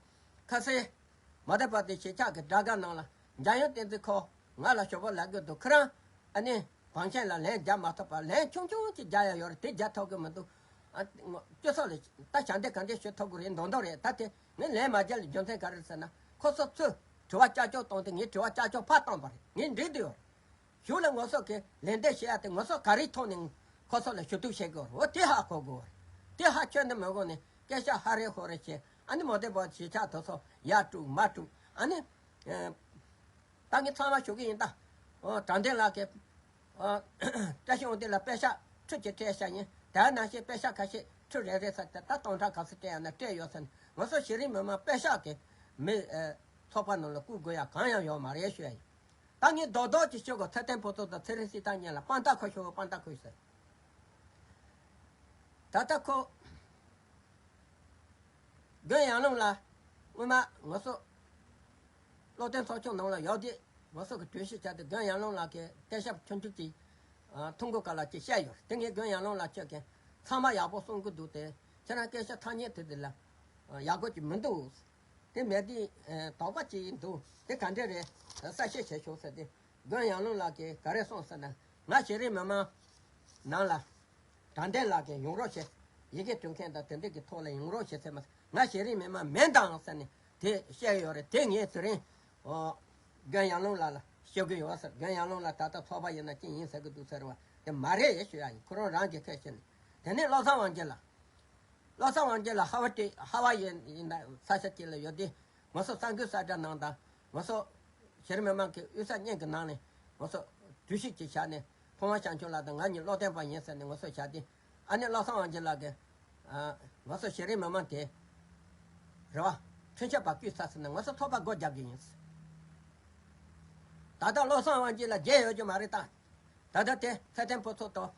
ཁ་སེར་མ་དེ་པ་དེ་ཞེ་ཆགས་ཀྱི་དྲ་སྒང་ནང་ལ། འཇམ་དབྱངས་བསྟན་འཛིན་ཁོ་ང་ལ་ཞོགས་པ་ལབ་དགོས་འདུག་ཁོ་རང་ཨ་ནི། བང་ཆེན་ལ་ལན་རྒྱག་མ་ཐུབ་པར་ལན་ཆུང་ཆུང་ཅིག་རྒྱག་ཡ་ཡོད་རེད། དེ་རྒྱག་ཐུབ་ཀྱི་མི་འདུག་ཨ། སྤྱི་ཚོགས་ལ་ད་ཞབས་འདེགས་ག་འདྲས་ཞུ་ཐུབ་ཀྱི་རེད། མདོག་མདོག་རེད། ད་དེ་ངས་ལན་མ་རྒྱག་ལ་རྒྱུ་མཚན་ག་རེ་ཟེར་ན། ཁོ་ཚོ་ཚུར་དྲི་བ་ཅག་ཅོག་བཏང་སྟེ་ངས་དྲི་བ་ཅག་ཅོག་ཕར་བཏང་པ་རེད། ངས་འགྲིག་འདུག་ཡོད་རེད། གཞུག་ལ་ང་ཚོ་གི་ལན་འདེབས་བྱེད་ཡ་དེ་ང་ཚོ་ག་རེའི་ཐོག་ནས་ཁོ་ཚོ་ལ་ཞུ་གཏུག་བྱེད་དགོས་རེད། འོ་དེ་ཧ་གོ་དགོས་རེད། དེ་ཧ་ཆོད་ནས་མི་དགོས་ནས་སྐད་ཆ་ཧ་རེ་ཧོ་རེ་བྱེད། ཨ་ནི་མོ་དེ་བ་བྱེད་ཆགས་དེ་ཚོ་ཡར་དཀྲུག་མར་དཀྲུག་ཨ་ནི། ད་ངས་ཚང་མ་ཞུ་གི་ཡིན་ད། ཨོ། དྲང་བདེན་ལགས་ཀྱིས། ཨོ། བཀྲ་ཤིས་དབང་འདུས་ལ་པད་ཤག་ཁྲི་གཅིག་སྤྲད་བཞག་ཡིན། དེ་ནང་བཞིན་པད་ཤག་ཁ་ཤས་ཁྲི་རེ་རེ་ཚར་ཏེ་ད་སྟོང་ཕྲག་ག་ཚོད་སྤྲད་ཡང་ན་སྤྲད་ཡོད་ཟེར་ནས་ང་ཚོ་གཞི་རིམ་མི་མང་པད་ཤག་གི་མི། ཨེ། ཚོགས་པ་ནང་ལ་བསྐུར་དགོས་ཡ་གང་ཡང་ཡོད་མ་རེད་ཞུ་ཡ་ཡིན། ད་ངས་རྡོག་རྡོག་ཅིག་ཞུ་དགོས། ཚེ་བརྟན་ཕུན་ཚོགས་དང་ཚེ་རིང་སྲིད་ཐར་གཉིས་ལ་དཔང་རྟགས་ཁོ་ཤོར། དཔང་རྟགས་ཁོ་ཤོར་ཟེར། ད་ལྟ་ཁོ། རྒན་ཡང་ལུང་ལགས། སྔོན་མ་ང་ཚོ་སློབ་སྟོན་ཚོགས་ཆུང་ནང་ལ་ཡོད་དུས་ང་ཚོ་གི་གྲོས་གཞི་བྱས་ཏེ་རྒན་ཡང་ལུང་ལགས་ཀྱིས་བསྐྱར་ཞིབ་ཆུང་ཆུང་ཅིག་ཨ། ཐུང་གུ་ག་ལ་ཅིག་བཤད་ཡོད། དེ་ངས་རྒན་ཡང་ལུང་ལགས་ཁྱོད་ཀྱིས་ཚང་མ་ཡག་པོ་གསུང་གི་འདུག་སྟེ། ཁྱེད་རང་སྐད་ཆ་ཐ་སྙད་དེ་དེ་ལ་ཡག་པོ་ཅིག་མི་འདུག་དེ་མེད་དུས་དོགས་པ་ཅིག་འདུག་དེ་ག་འདྲས་རེད། གསལ་བཤད་བྱེད་ཤོག་ཟེར་ཏེ། རྒན་ཡང་ལུང་ལགས་ཀྱིས་ག་རེ་གསུངས་ཟེར་ན། ང་གཞི་རིམ་མི་མང་ནང་ལ། དྲང་བདེན་ལགས་ཀྱིས་ཡོང་རོགས་བྱེད། ཡི་གེ་སྤྲོད་མཁན་དང་དེ་འདྲས་ཀྱི་ཐོག་ལ་ཡོང་རོགས་བྱེད་ཟེར་མ། ང་གཞི་རིམ་མི་མང་མིན་དང་ཟེར་ནས་དེ་བཤད་ཡོད་རེད། དེ་ངས་དེ་རིང་། ཨོ། རྒན་ཡང་ལུང་ལགས་ལ་ཞུ་གི་ཡོད་ཟེར། རྒན་ཡང་ལུང་ལགས་ད་ལྟ་ཚོགས་པ་ཡིན་ན་ཅི་ཡིན་ཟེར་གི་འདུག་ཟེར་བ་དེ་མ་རེད་ཞུ་ཡ་ཡིན། ཁོ་རང་རང་གི་ཁས་ཞུ་ནས། དེ་ནས་བློ་བཟང་དབང་རྒྱལ་ལགས། བློ་བཟང་དབང་རྒྱལ་ལགས་ཧ་ཝ་ཏི་ཧ་ཝ་ཡི་ཡིན་ན་ས་ཆ་གཅིག་ལ་ཡོད་དུས་ང་ཚོ་གསར་འགོད་གསལ་བསྒྲགས་གནང་དང་། ང་ཚོ་གཞི་རིམ་མི་མང་གི་དབུས་ས་གཉིས་ཀྱི་ནང་ནས་ང་ཚོ་གྲོས་གཞི་ཅིག་བཞག་ནས་ཕུན་དབང་བྱང་ཆུབ་ལགས་དང་ང་གཉིས་བློ་བརྟན་པ་ཡིན་ཟེར་ནས་ང་ཚོ་བཞག་དུས། ཨ་ནི་བློ་བཟང་དབང་རྒྱལ་ལགས་ཀྱིས། ཨ། ང་ཚོ་གཞི་རིམ་མི་མང་དེ་རེད་བ། མཐུན་ཆབ་པ་བསྐོས་ཚར་ཟེར་ན་ང་ཚོ་ཚོགས་པ་སྒོ་རྒྱག་གི་ཡིན། ད་ལྟ་བློ་བཟང་དབང་རྒྱལ་ལགས་བརྗེད་ཡོད་རྒྱུ་མ་རེད་ད། ད་ལྟ་དེ་ཚེ་བརྟན་ཕུན་ཚོགས་དང་།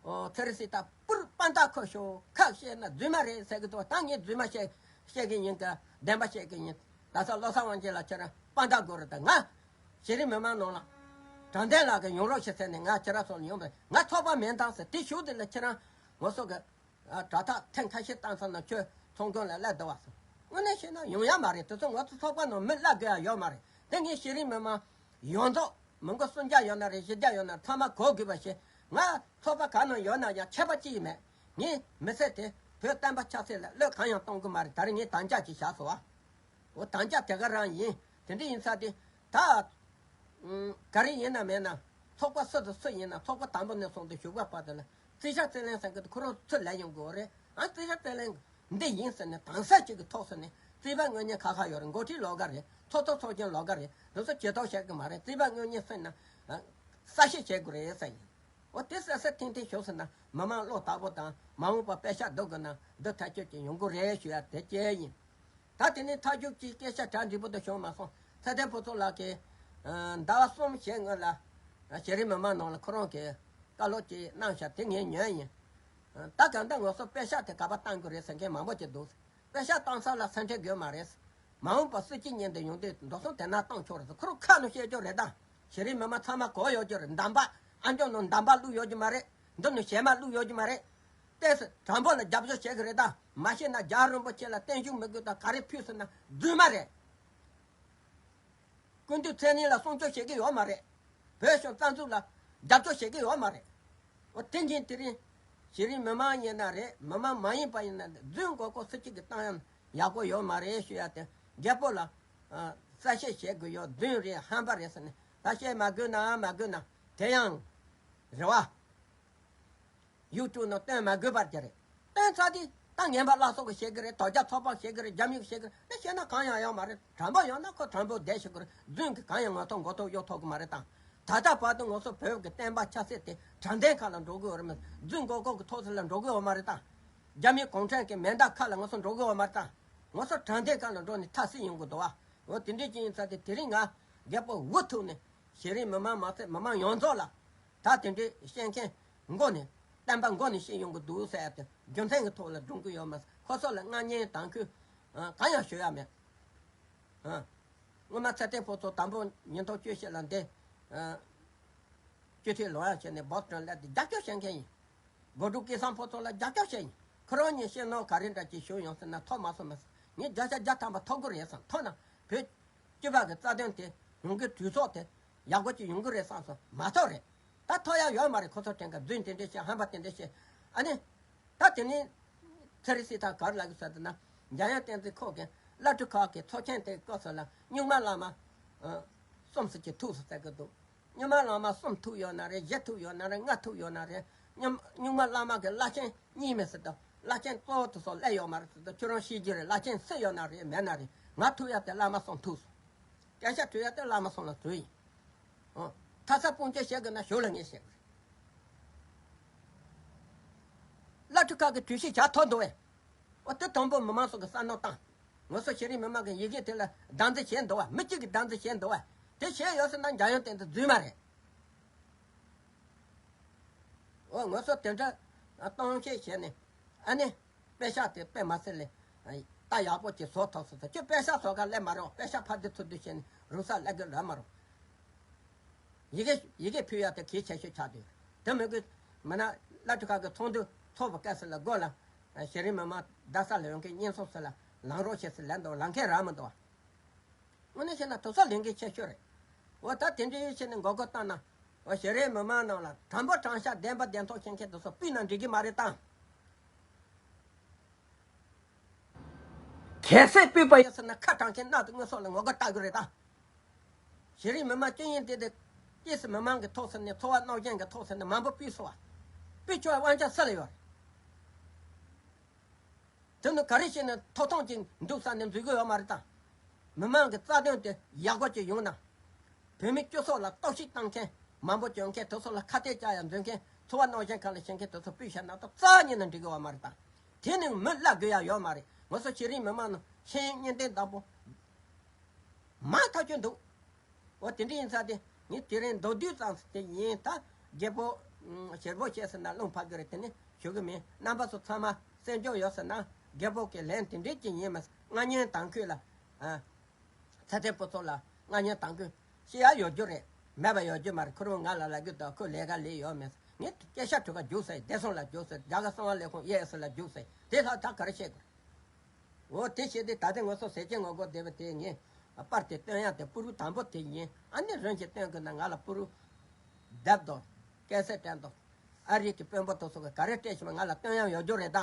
ཨོ། ཚེ་རིང་སྲིད་ཐར་པུར་དཔང་རྟགས་ཁོ་ཤོག་ཁ་བཤད་ན་རྫུན་མ་རེད་ཟེར་གི་འདུག་ད་ངས་རྫུན་མ་བཤད་བཤད་གི་ཡིན་ག་བདེན་པ་བཤད་གི་ཡིན། ད་ས་བློ་བཟང་དབང་རྒྱལ་ལགས་ཁྱེད་རང་དཔང་རྟགས་དགོས་རེད། ད་ང་གཞི་རིམ་མི་མང་ནང་ལ་དྲང་བདེན་ལགས་ཀྱིས་ཡོང་རོགས་བྱེད་ཟེར་ནས་ང་ཁྱེད་རང་ཚོ་ལ་ཡོང་དུས་ང་ཚོགས་པ་མིན་དང་ཟེར། དེ་ཞུ་དེ་ལ་ཁྱེད་རང་ང་ཚོ་གི་ཨ། དྲ་ཐག་ཐེངས་ཁ་ཤས་བཏང་ཚར་ན་ཁྱོད་ཚོང་ཁང་ལ་སླེབས་འདུག་བ་སོང་། དངོས་གནས་བཤད་ན་ཡོང་ཡ་མ་རེད། དེ་ཚོ་ང་ཚོ་ཚོགས་པ་ནང་མི་སླེབས་དགོས་ཡ་ཡོད་མ་རེད། དེ་ངས་གཞི་རིམ་མི་མང་ཡོངས་རྫོགས་མི་མགོ་སུམ་བརྒྱ་ཡོད་ན་རེད། བཞི་བརྒྱ་ཡོད་ན་ཚང་མ་གོ་དགོས་པ་བྱས། ང་ཚོགས་པ་ག་ནང་ཡོད་ན་ཡང་ཁྱད་པར་ཅི་ཡིན་མེད། ངས་མི་ཚེ་དེ་བོད་བསྟན་པ་ཆབ་སྲིད་ལ་བློས་གང་ཡང་གཏོང་གི་མ་རེད། ད་རེས་ངས་དམ་བཅའ་ཅིག་བཞག་སོང་བ། འོ་དམ་བཅའ་དེ་ག་རང་ཡིན། དེ་འདྲ་ཡིན་ཙང་དེ་ད། ཨུམ། ག་རེ་ཡིན་ན་མེད་ན་ཚོགས་པ་སུ་དང་སུ་ཡིན་ན་ཚོགས་པ་དང་པོ་ནས་བཟུང་སྟེ་ཞུགས་པ་བར་དུ་ལ་རྩིས་ཞབས་རྩིས་ལེན་ཟེར་གི་དེ་ཁོ་རང་ཚུར་ལེན་ཡོང་དགོས་རེད། ཨ། རྩིས་ཞབས་རྩིས་ལེན་འདི་ཡིན་ཟེར་ནས་དྭངས་གསལ་ཅིག་གི་ཐོག་ཟེར་ནས་རྩིས་པ་དངུལ་གཉེར་ཁག་ཁག་ཡོད་རེད། འགོ་ཁྲིད་ལོགས་ཀ་རེད། ཚོགས་གཙོ་ཚོགས་ཆུང་ལོགས་ཀ་རེད། འདི་ཚོ་ཇུས་གཏོགས་བྱེད་གི་མ་རེད། རྩིས་པ་དངུལ་གཉེར་ཟེར་ན། ཨ། གསལ་བཤད་བྱེད་དགོས་རེད་ཟེར་ཡིན། འོ་དེ་གསལ་གསལ་ཐིང་ཐིང་ཞུ་ཟེར་ན་མི་མང་བློ་བདེ་པོ་དང་མ་འོངས་པ་པད་ཤག་སྡུག་གི་ན་འདི་ཐག་གཅོད་ཀྱི་ཡོང་གི་རེད་ཞུ་ཡ་དེ་གཅིག་ཡིན། ད་དེ་ནས་མཐའ་མཇུག་གི་སྐད་ཆ་གྲ་འགྲིག་པོ་དེ་བྱུང་མ་སོང་། ཚེ་བརྟན་ཕུན་ཚོགས་ལགས་ཀྱིས། ཨ། ཟླ་བ་གསུམ་ཞེ་སྔོན་ལ་གཞི་རིམ་མི་མང་ནང་ལ་ཁོ་རང་གིས་བཀའ་སློབ་ཅིག་གནང་བཞག་དེ་ངས་ཉན་ཡིན། ཨ། ད་གང་ལྟར་ང་ཚོ་པད་ཤག་དེ་ག་པར་བཏང་དགོས་རེད་ཟེར་མཁན་མང་པོ་ཅིག་འདུག་པད་ཤག་བཏང་ས་ལ་སེམས་ཁྲལ་དགོས་མ་རེད། མ་འོངས་པ་སྲིད་སྤྱི་གཉིས་འདི་ཡོང་དུས་འགྲོ་སོང་དེ་ན་བཏང་ཆོག་རེད། ཁོ་རང་ཁ་ནས་བཤད་རྒྱུ་རེད་ད། གཞི་རིམ་མི་མང་ཚང་མ་གོ་ཡོད་རྒྱུ་རེད། འདམ་པ་ཨ་མཆོག་ནང་འདམ་པ་བླུགས་ཡོད་རྒྱུ་མ་རེད། འདི་ནང་བྱེ་མ་བླུགས་ཡོད་རྒྱུ་མ་རེད། ཏོག་ཙམ་དྲང་པོ་ལ་རྒྱབ་སྐྱོར་བྱེད་གི་རེད་ད། མ་བྱས་ན་རྒྱལ་བ་རིན་པོ་ཆེ་ལ་བརྟན་བཞུགས་མི་དགོས་དང་ག་རེ་ཕུལ་ཟེར་ན་རྫུན་མ་རེད། སྐུ་མདུན་མཚན་ཉིད་ལ་སྲུང་སྐྱོབ་བྱེད་ཀྱི་ཡོད་མ་རེད། བོད་གཞུང་རྩ་འཛུགས་ལ་རྒྱབ་སྐྱོར་བྱེད་ཀྱི་ཡོད་མ་རེད། འོ་དེ་འཛིན་དེ་རིང་གཞི་རིམ་མི་མང་ཡིན་ན་རེད། མི་མང་མ་ཡིན་པ་ཡིན་ན་རྫུན་མགོ་སྐོར་སུ་གཅིག་གིས་བཏང་ཡང་ཡག་པོ་ཡོད་མ་རེད་ཞུ་ཡ་དེ། རྒད་པོ་ལ་ཨ་གསལ་བཤད་བྱེད་དགོས་ཡོད། རྫུན་རེད། ཧམ་པ་རེད་ཟེར་ནས་ད་བཤད་མ་དགོས་ན་མ་དགོས་ན་དེ་ཡང་རེད་བ། ཡུ་ཊུབ་ནང་སྟོན་མ་དགོས་པར་གྱི་རེད། སྟོན་ཚར་དུས་ད་ངན་པ་བླ་སྲོག་གི་བཤད་གི་རེད། དོལ་རྒྱལ་ཚོགས་པ་བཤད་གི་རེད། རྒྱ་མི་གི་བཤད་གི་རེད། ད་བཤད་ན་གང་ཡང་ཡོད་མ་རེད། དྲང་པོ་ཡོད་ན་ཁོ་དྲང་པོ་བསྡད་ཤོག་གི་རེད། རྫུན་གི་གང་ཡང་ངོ་ཐོག་མགོ་ཐོག་གཡོག་ཐུབ་གི་མ་རེད་ད། ད་ལྟ་བར་དུ་ང་ཚོ་བོད་ཀྱི་བསྟན་པ་ཆབ་སྲིད་དེ་དྲང་བདེན་ཁ་ལ་འགྲོ་གི་ཡོད་རེད་མ་གཏོགས་རྫུན་མགོ་སྐོར་གི་ཐོག་ཚད་ལ་འགྲོ་གི་ཡོད་མ་རེད་ད། རྒྱ་མི་གུང་ཁྲན་གྱི་མེ་མདའ་ཁ་ལ་ང་ཚོ་འགྲོ་གི་ཡོད་མ་རེད་ད། ང་ཚོ་དྲང་བདེན་ཁ་ལ་འགྲོ་ནས་ཐབས་ཤེས་ཡོང་གི་འདུག་བ། འོ་དེ་འདྲའི་ཅིག་ཡིན་ཙང་དེ་དེ་རིང་ང་རྒད་པོ་འུ་ཐུག་ནས་གཞི་རིམ་མི་མང་མ་ཟད་མི་མང་ཡོངས་རྫོགས་ལ་ད་དེ་འདྲའི་བཤད་མཁན་མགོ་ནས་བསྟན་པ་མགོ་ནས་བཤད་ཡོང་གི་འདུག་ཟེར་ཡ་དེ་རྒྱུ་མཚན་གྱི་ཐོག་ལ་སྒྲུང་གི་ཡོད་མ་ཟད། ཁོ་ཚོ་ལ་སྔ་ཉིན་དང་ཁུལ་གང་ཡང་ཞུ་ཡ་མེད། ཨ། སྔོན་མ་ཚེ་བརྟན་ཕུན་ཚོགས་དང་པོ་ཉིས་སྟོང་བཅུ་བཞི་ལ་འདི། ཨ། སྤྱི་འཐུས་ལོག་ཡ་བྱས་ནས་བོ་ཊི་སླེབས་ཏེ་རྒྱབ་སྐྱོར་བྱེད་མཁན་ཡིན། གོ་སྒྲུབ་སྐལ་བཟང་ཕུན་ཚོགས་ལ་རྒྱབ་སྐྱོར་བྱས་ཡིན། ཁོ་རང་གཉིས་བཤད་ནོ་ག་རེ་འདྲ་ཅིག་ཞུ་ཡོང་ཟེར་ན་ཐོབ་མ་སོང་མ་ཟེར། ངས་བརྒྱ་ཆ་བརྒྱ་ཐམ་པ་ཐོབ་གི་རེད་བསམ། ཐོབ་ན་བོད་སྤྱི་པ་གི་རྩ་དོན་དེ་ཡོང་གི་གྲོས་ཚོགས་དེ་ཡག་པོ་ཅིག་ཡོང་གི་རེད་བསམ་སོང་མ་ཐོབ་རེད། ད་ཐོ་ཡ་ཡོད་མ་རེད། ཁོ་ཚོ་དྲན་ག་རྫུན་དེ་འདྲས་བཤད། ཧམ་པ་དེ་འདྲས་བཤད། ཨ་ནི། ད་དེ་ནས་ཚེ་རིང་སྲིད་ཐར་ག་རེ་ལབ་གི་ཟེར་ན། འཇམ་དབྱངས་བསྟན་འཛིན་ཁོ་གིས་བླ་སྤྲུལ་ཁག་གི་ཚོགས་ཆེན་དེ་སྐབས་སུ་ལ་རྙིང་མ་བླ་མ་གསུམ་ཙམ་ཅིག་ཐུག་སོང་ཟེར་གི་འདུག་རྙིང་མ་བླ་མ་གསུམ་ཐུག་ཡོད་ན་རེད། བཞི་ཐུག་ཡོད་ན་རེད། ལྔ་ཐུག་ཡོད་ན་རེད། རྙིང་རྙིང་མ་བླ་མ་གི་བླ་ཆེན་གཉིས་མེད་ཟེར་དུས། བླ་ཆེན་གཙོ་བོ་དེ་ཚོ་སླེབས་ཡོད་མ་རེད་ཟེར་དུས། ཁྱོད་རང་ཤེས་ཀྱི་རེད། བླ་ཆེན་སུ་ཡོད་ན་རེད། མེད་ན་རེད། ང་ཐུག་ཡ་དེ་བླ་མ་གསུམ་ཐུག་སོང་། སྐད་ཆ་དྲི་ཡ་དེ་བླ་མ་གསུམ་ལ་དྲི་ཡིན། ཨོ། ཐ་ས་སྤུན་ཀྱག་བཤད་གི་ན་ཞོར་ལ་ངས་བཤད་གི་རེད། བླ་སྤྲུལ་ཁག་གི་གྲོས་གཞི་བཞག་ཐོག་འདུག་བས། ཨོ། དེ་དང་པོ་མི་མང་ཚོ་གི་བསམ་བློ་བཏང་། ང་ཚོ་ཤེས་རིག་མི་མང་གི་ཡི་གེ་དེ་ལ་བདག་འཛིན་བྱས་འདུག་བ། མི་གཅིག་གིས་བདག་འཛིན་བྱས་འདུག་བ། དེ་བྱས་ཡོད་ཟེར་ན་འཇམ་དབྱངས་བསྟན་འཛིན་རྫུན་མ་རེད། འོ། ང་ཚོ་དེ་འདྲ་གཏོང་བཤད་བྱས་ནས། ཨ་ནི། པེ་ཤག་དེ་དཔེ་མ་སྲིད་ལས་ད་ཡག་པོ་ཅིག་བཟོ་ཐུབ་སོང་ཟེར། ཁྱོད་པེ་ཤག་བཟོ་ག་སླེབས་མ་རུང་། པེ་ཤག་ཕར་འདི་ཚུར་འདི་བྱས་ནས་རུང་ས་སླེབས་གི་རེད་མ་རུང་། ཡི་གེ་ཡི་གེ་ཕུལ་ཡ་དེ་གལ་ཆེ་ཤོས་ཆགས་འདུག་དེ་མོད་ཀི། མིན་ན་བླ་སྤྲུལ་ཁག་གི་ཚོགས་འདུ་ཚོགས་པ་སྐབས་སུ་ལ་སྒོ་ལ། ཤེས་རིག་མི་མང་རྡ་ས་ལ་ཡོང་མཁན་བརྙན་ཐུང་ཚོ་ལ་ལངས་རོགས་བྱེད་ཟེར་ལབ་འདུག་ལངས་མཁན་རག་མི་འདུག་དངོས་གནས་བཤད་ན་དེ་ཚོ་ལས་འགན་ཆེ་ཤོས་རེད། འོ། ད་དེ་འདྲའི་ཡོད་བྱས་ནས་མགོ་སྐོར་བཏང་ན། འོ། ཤེས་རིག་མི་མང་ནང་ལ་དྲང་པོ་དྲང་བཞག་བདེན་པ་བདེན་ཐོག་བཤད་མཁན་དེ་ཚོ་སྤུས་ན་འགྲིག་གི་མ་རེད་དམ། གལ་སྲིད་སྤུས་པ་ཡོད་ཟེར་ན་ཁ་དྲང་མཁན་རྣ་དང་སྔོན་སོགས་ལ་ངོ་རྒོལ་བཏང་གི་རེད་ད། ཤེས་རིག་མི་མང་སྤྱི་ཡོངས་དེ་དེ། གཅིག་སུ་མི་མང་གི་ཐོག་ཟེར་ནས། འཚོ་བ་སྣོག་ཅན་གྱི་ཐོག་ཟེར་ནས་མང་པོ་སྤུས་སོང་བ། སྤུས་ཆོག་པའི་དབང་ཆ་སུ་ལ་ཡོད་རེད། དེ་ནི་ག་རེ་བྱས་ནས་ཐོབ་ཐང་ཅིག་འདུག་བསམ་ནས་འཛུལ་གི་ཡོད་མ་རེད་དམ། མི་མང་གི་རྩ་དོན་དེ་ཡག་པོ་ཅིག་ཡོང་ན། བོད་མི་སྤྱི་ཚོགས་ལ་གཏོར་བཤིག་བཏང་མཁན་མང་པོ་བྱུང་མཁན་དེ་ཚོ་ལ་ཁ་གཏད་བཅག་ཡ་འཛུལ་མཁན། འཚོ་བ་སྣོག་ཅན་ཁང་ལ་བྱེད་མཁན་དེ་ཚོ་སྤུས་བཤད་ན་ད་རྩ་ཉིད་ནས་འགྲིག་གི་ཡོད་མ་རེད་དམ། དེ་ནི་མི་བརླག་དགོས་ཡ་ཡོད་མ་རེད། ང་ཚོ་ཤེས་རིག་མི་མང་ནང་ཤེས་ཡོན་གཉིས་ལྡན་བདག་པོ་མང་ཐག་ཆོད་འདུག་འོ། དེ་འདྲ་ཡིན་ཙང་དེ་ངས་དེ་རིང་མདོར་བསྡུས་ཙམ་ཞིག་དེ་ཡིན། ད་རྒད་པོ་ཞེ་པོ་བཤད་ཟེར་ན་རླུང་འཕར་གི་རེད། དེ་ནི་ཞུ་གི་མིན། རྣམ་པ་ཚོ་ཚང་མ་གསན་རྒྱུ་ཡོད་ཟེར་ན། རྒད་པོ་གི་ལན་དེ་འདྲ་ཅིག་ཡིན་མ། སྔ་ཉིན་དང་ཁུལ་ལ། ཨ། ཚེ་བརྟན་ཕུན་ཚོགས་ལ་སྔ་ཉིན་དང་ཁུལ་ཤི་ཡ་ཡོད་རྒྱུ་རེད། མེད་པ་ཡོད་རྒྱུ་མ་རེད། ཁོ་རང་ང་ལ་ལབ་རྒྱུ་དང་། ཁོས་ལས་ཀ་ལས་ཡོད་མེད། ངས་སྐད་ཆ་དྲི་ག་རྒྱུགས་ཟེར། བདེ་སྲུང་ལ་རྒྱུགས་ཟེར། རྒྱ་གར་གསང་བ་ལས་ཁུངས་ཨེ་ཨེ་སི་ལ་རྒྱུགས་ཟེར། དེ་ལྷག་ད་ག་རེ་བཤད་དགོས། འོ། དེ་བྱས་ཏེ་ད་ལྟ་ང་ཚོ་ཟས་བཅད་ངོ་རྒོལ་བསྡད་པ་དེ་ངས་པར་དེ་སྟོན་ཡ་དེ་པུ་རུ་དང་པོ་དེ་ཡིན། ཨ་ནི་རིམ་གྱིས་སྟོན་དགོས་ན་ང་ལ་པུ་རུ་རྒྱབ་དང་། ཀེ་སེ་ཊི་སྤྲད་དང་། ཨ་རི་གི་དཔོན་པོ་དེ་ཚོ་གིས་ག་རེ་སྤྲད་བྱུང་བ་ང་ལ་སྟོན་ཡ་ཡོད་རྒྱུ་རེད་ད།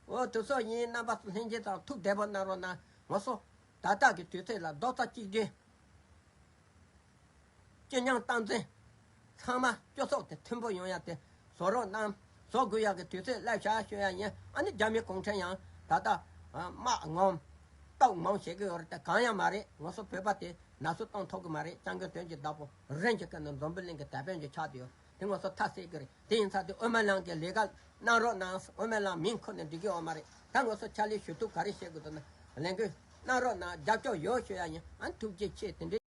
འོ། དེ་ཚོ་ཡིན། རྣམ་པ་ཚོ་ལྷན་རྒྱས་ཚོ་ཐུགས་བདེ་པོ་གནང་རོགས་གནང་། ང་ཚོ་ད་ལྟ་གི་དུས་ཚོད་ལ་རྡོག་རྩ་གཅིག་སྒྲིལ། སྤྱི་སྙོམས་སྟངས་འཛིན། ཚང་མ་སྤྱི་ཚོགས་དེ་མཐུན་པོ་ཡོང་ཡ་དེ་བཟོ་རོགས་གནང་། བཟོ་དགོས་ཡ་གི་དུས་ཚོད་སླེབས་ཤག་ཞུ་ཡ་ཡིན། ཨ་ནི་རྒྱ་མི་གུང་ཁྲན་ཡང་ད་ལྟ་དམག་ངོམ་སྟོབས་ངོམ་བྱེད་ཀྱི་ཡོད་རེད་དེ། གང་ཡང་མ་རེད། ང་ཚོ་བོད་པ་དེ་ན་ཟུག་གཏོང་ཐུབ་ཀྱི་མ་རེད། སྐྱབས་མགོན་དོན་གྱི་བདག་པོ་རིམ་གྱིས་ཀྱི་ནི་འཛམ་བུ་གླིང་གི་དེད་དཔོན་ཅིག་ཆགས་བསྡད་ཡོད། དེ་ང་ཚོ་ཐབས་ཟད་ཀྱི་རེད། དེ་ཡིན་ཙང་དེ་དབུ་མའི་ལམ་གྱི་ལས་ཀ་གནང་རོགས་གནང་། དབུ་མའི་ལམ་མིང་ཁུར་ནས་འགྲིག་གི་ཡོད་མ་རེད། ད་ང་ཚོ་ཕྱག་ལས་ཞུ་གཏུག་ག་རེ་བྱེད་དགོས་འདུག་ན། ལས་འགུལ་གནང་རོགས་གནང་། རྒྱབ་སྐྱོར་ཡོད་ཞུ་ཡ་ཡིན། ཨ་ནི་ཐུགས་རྗེ་ཆེ། དེ་འདྲའི།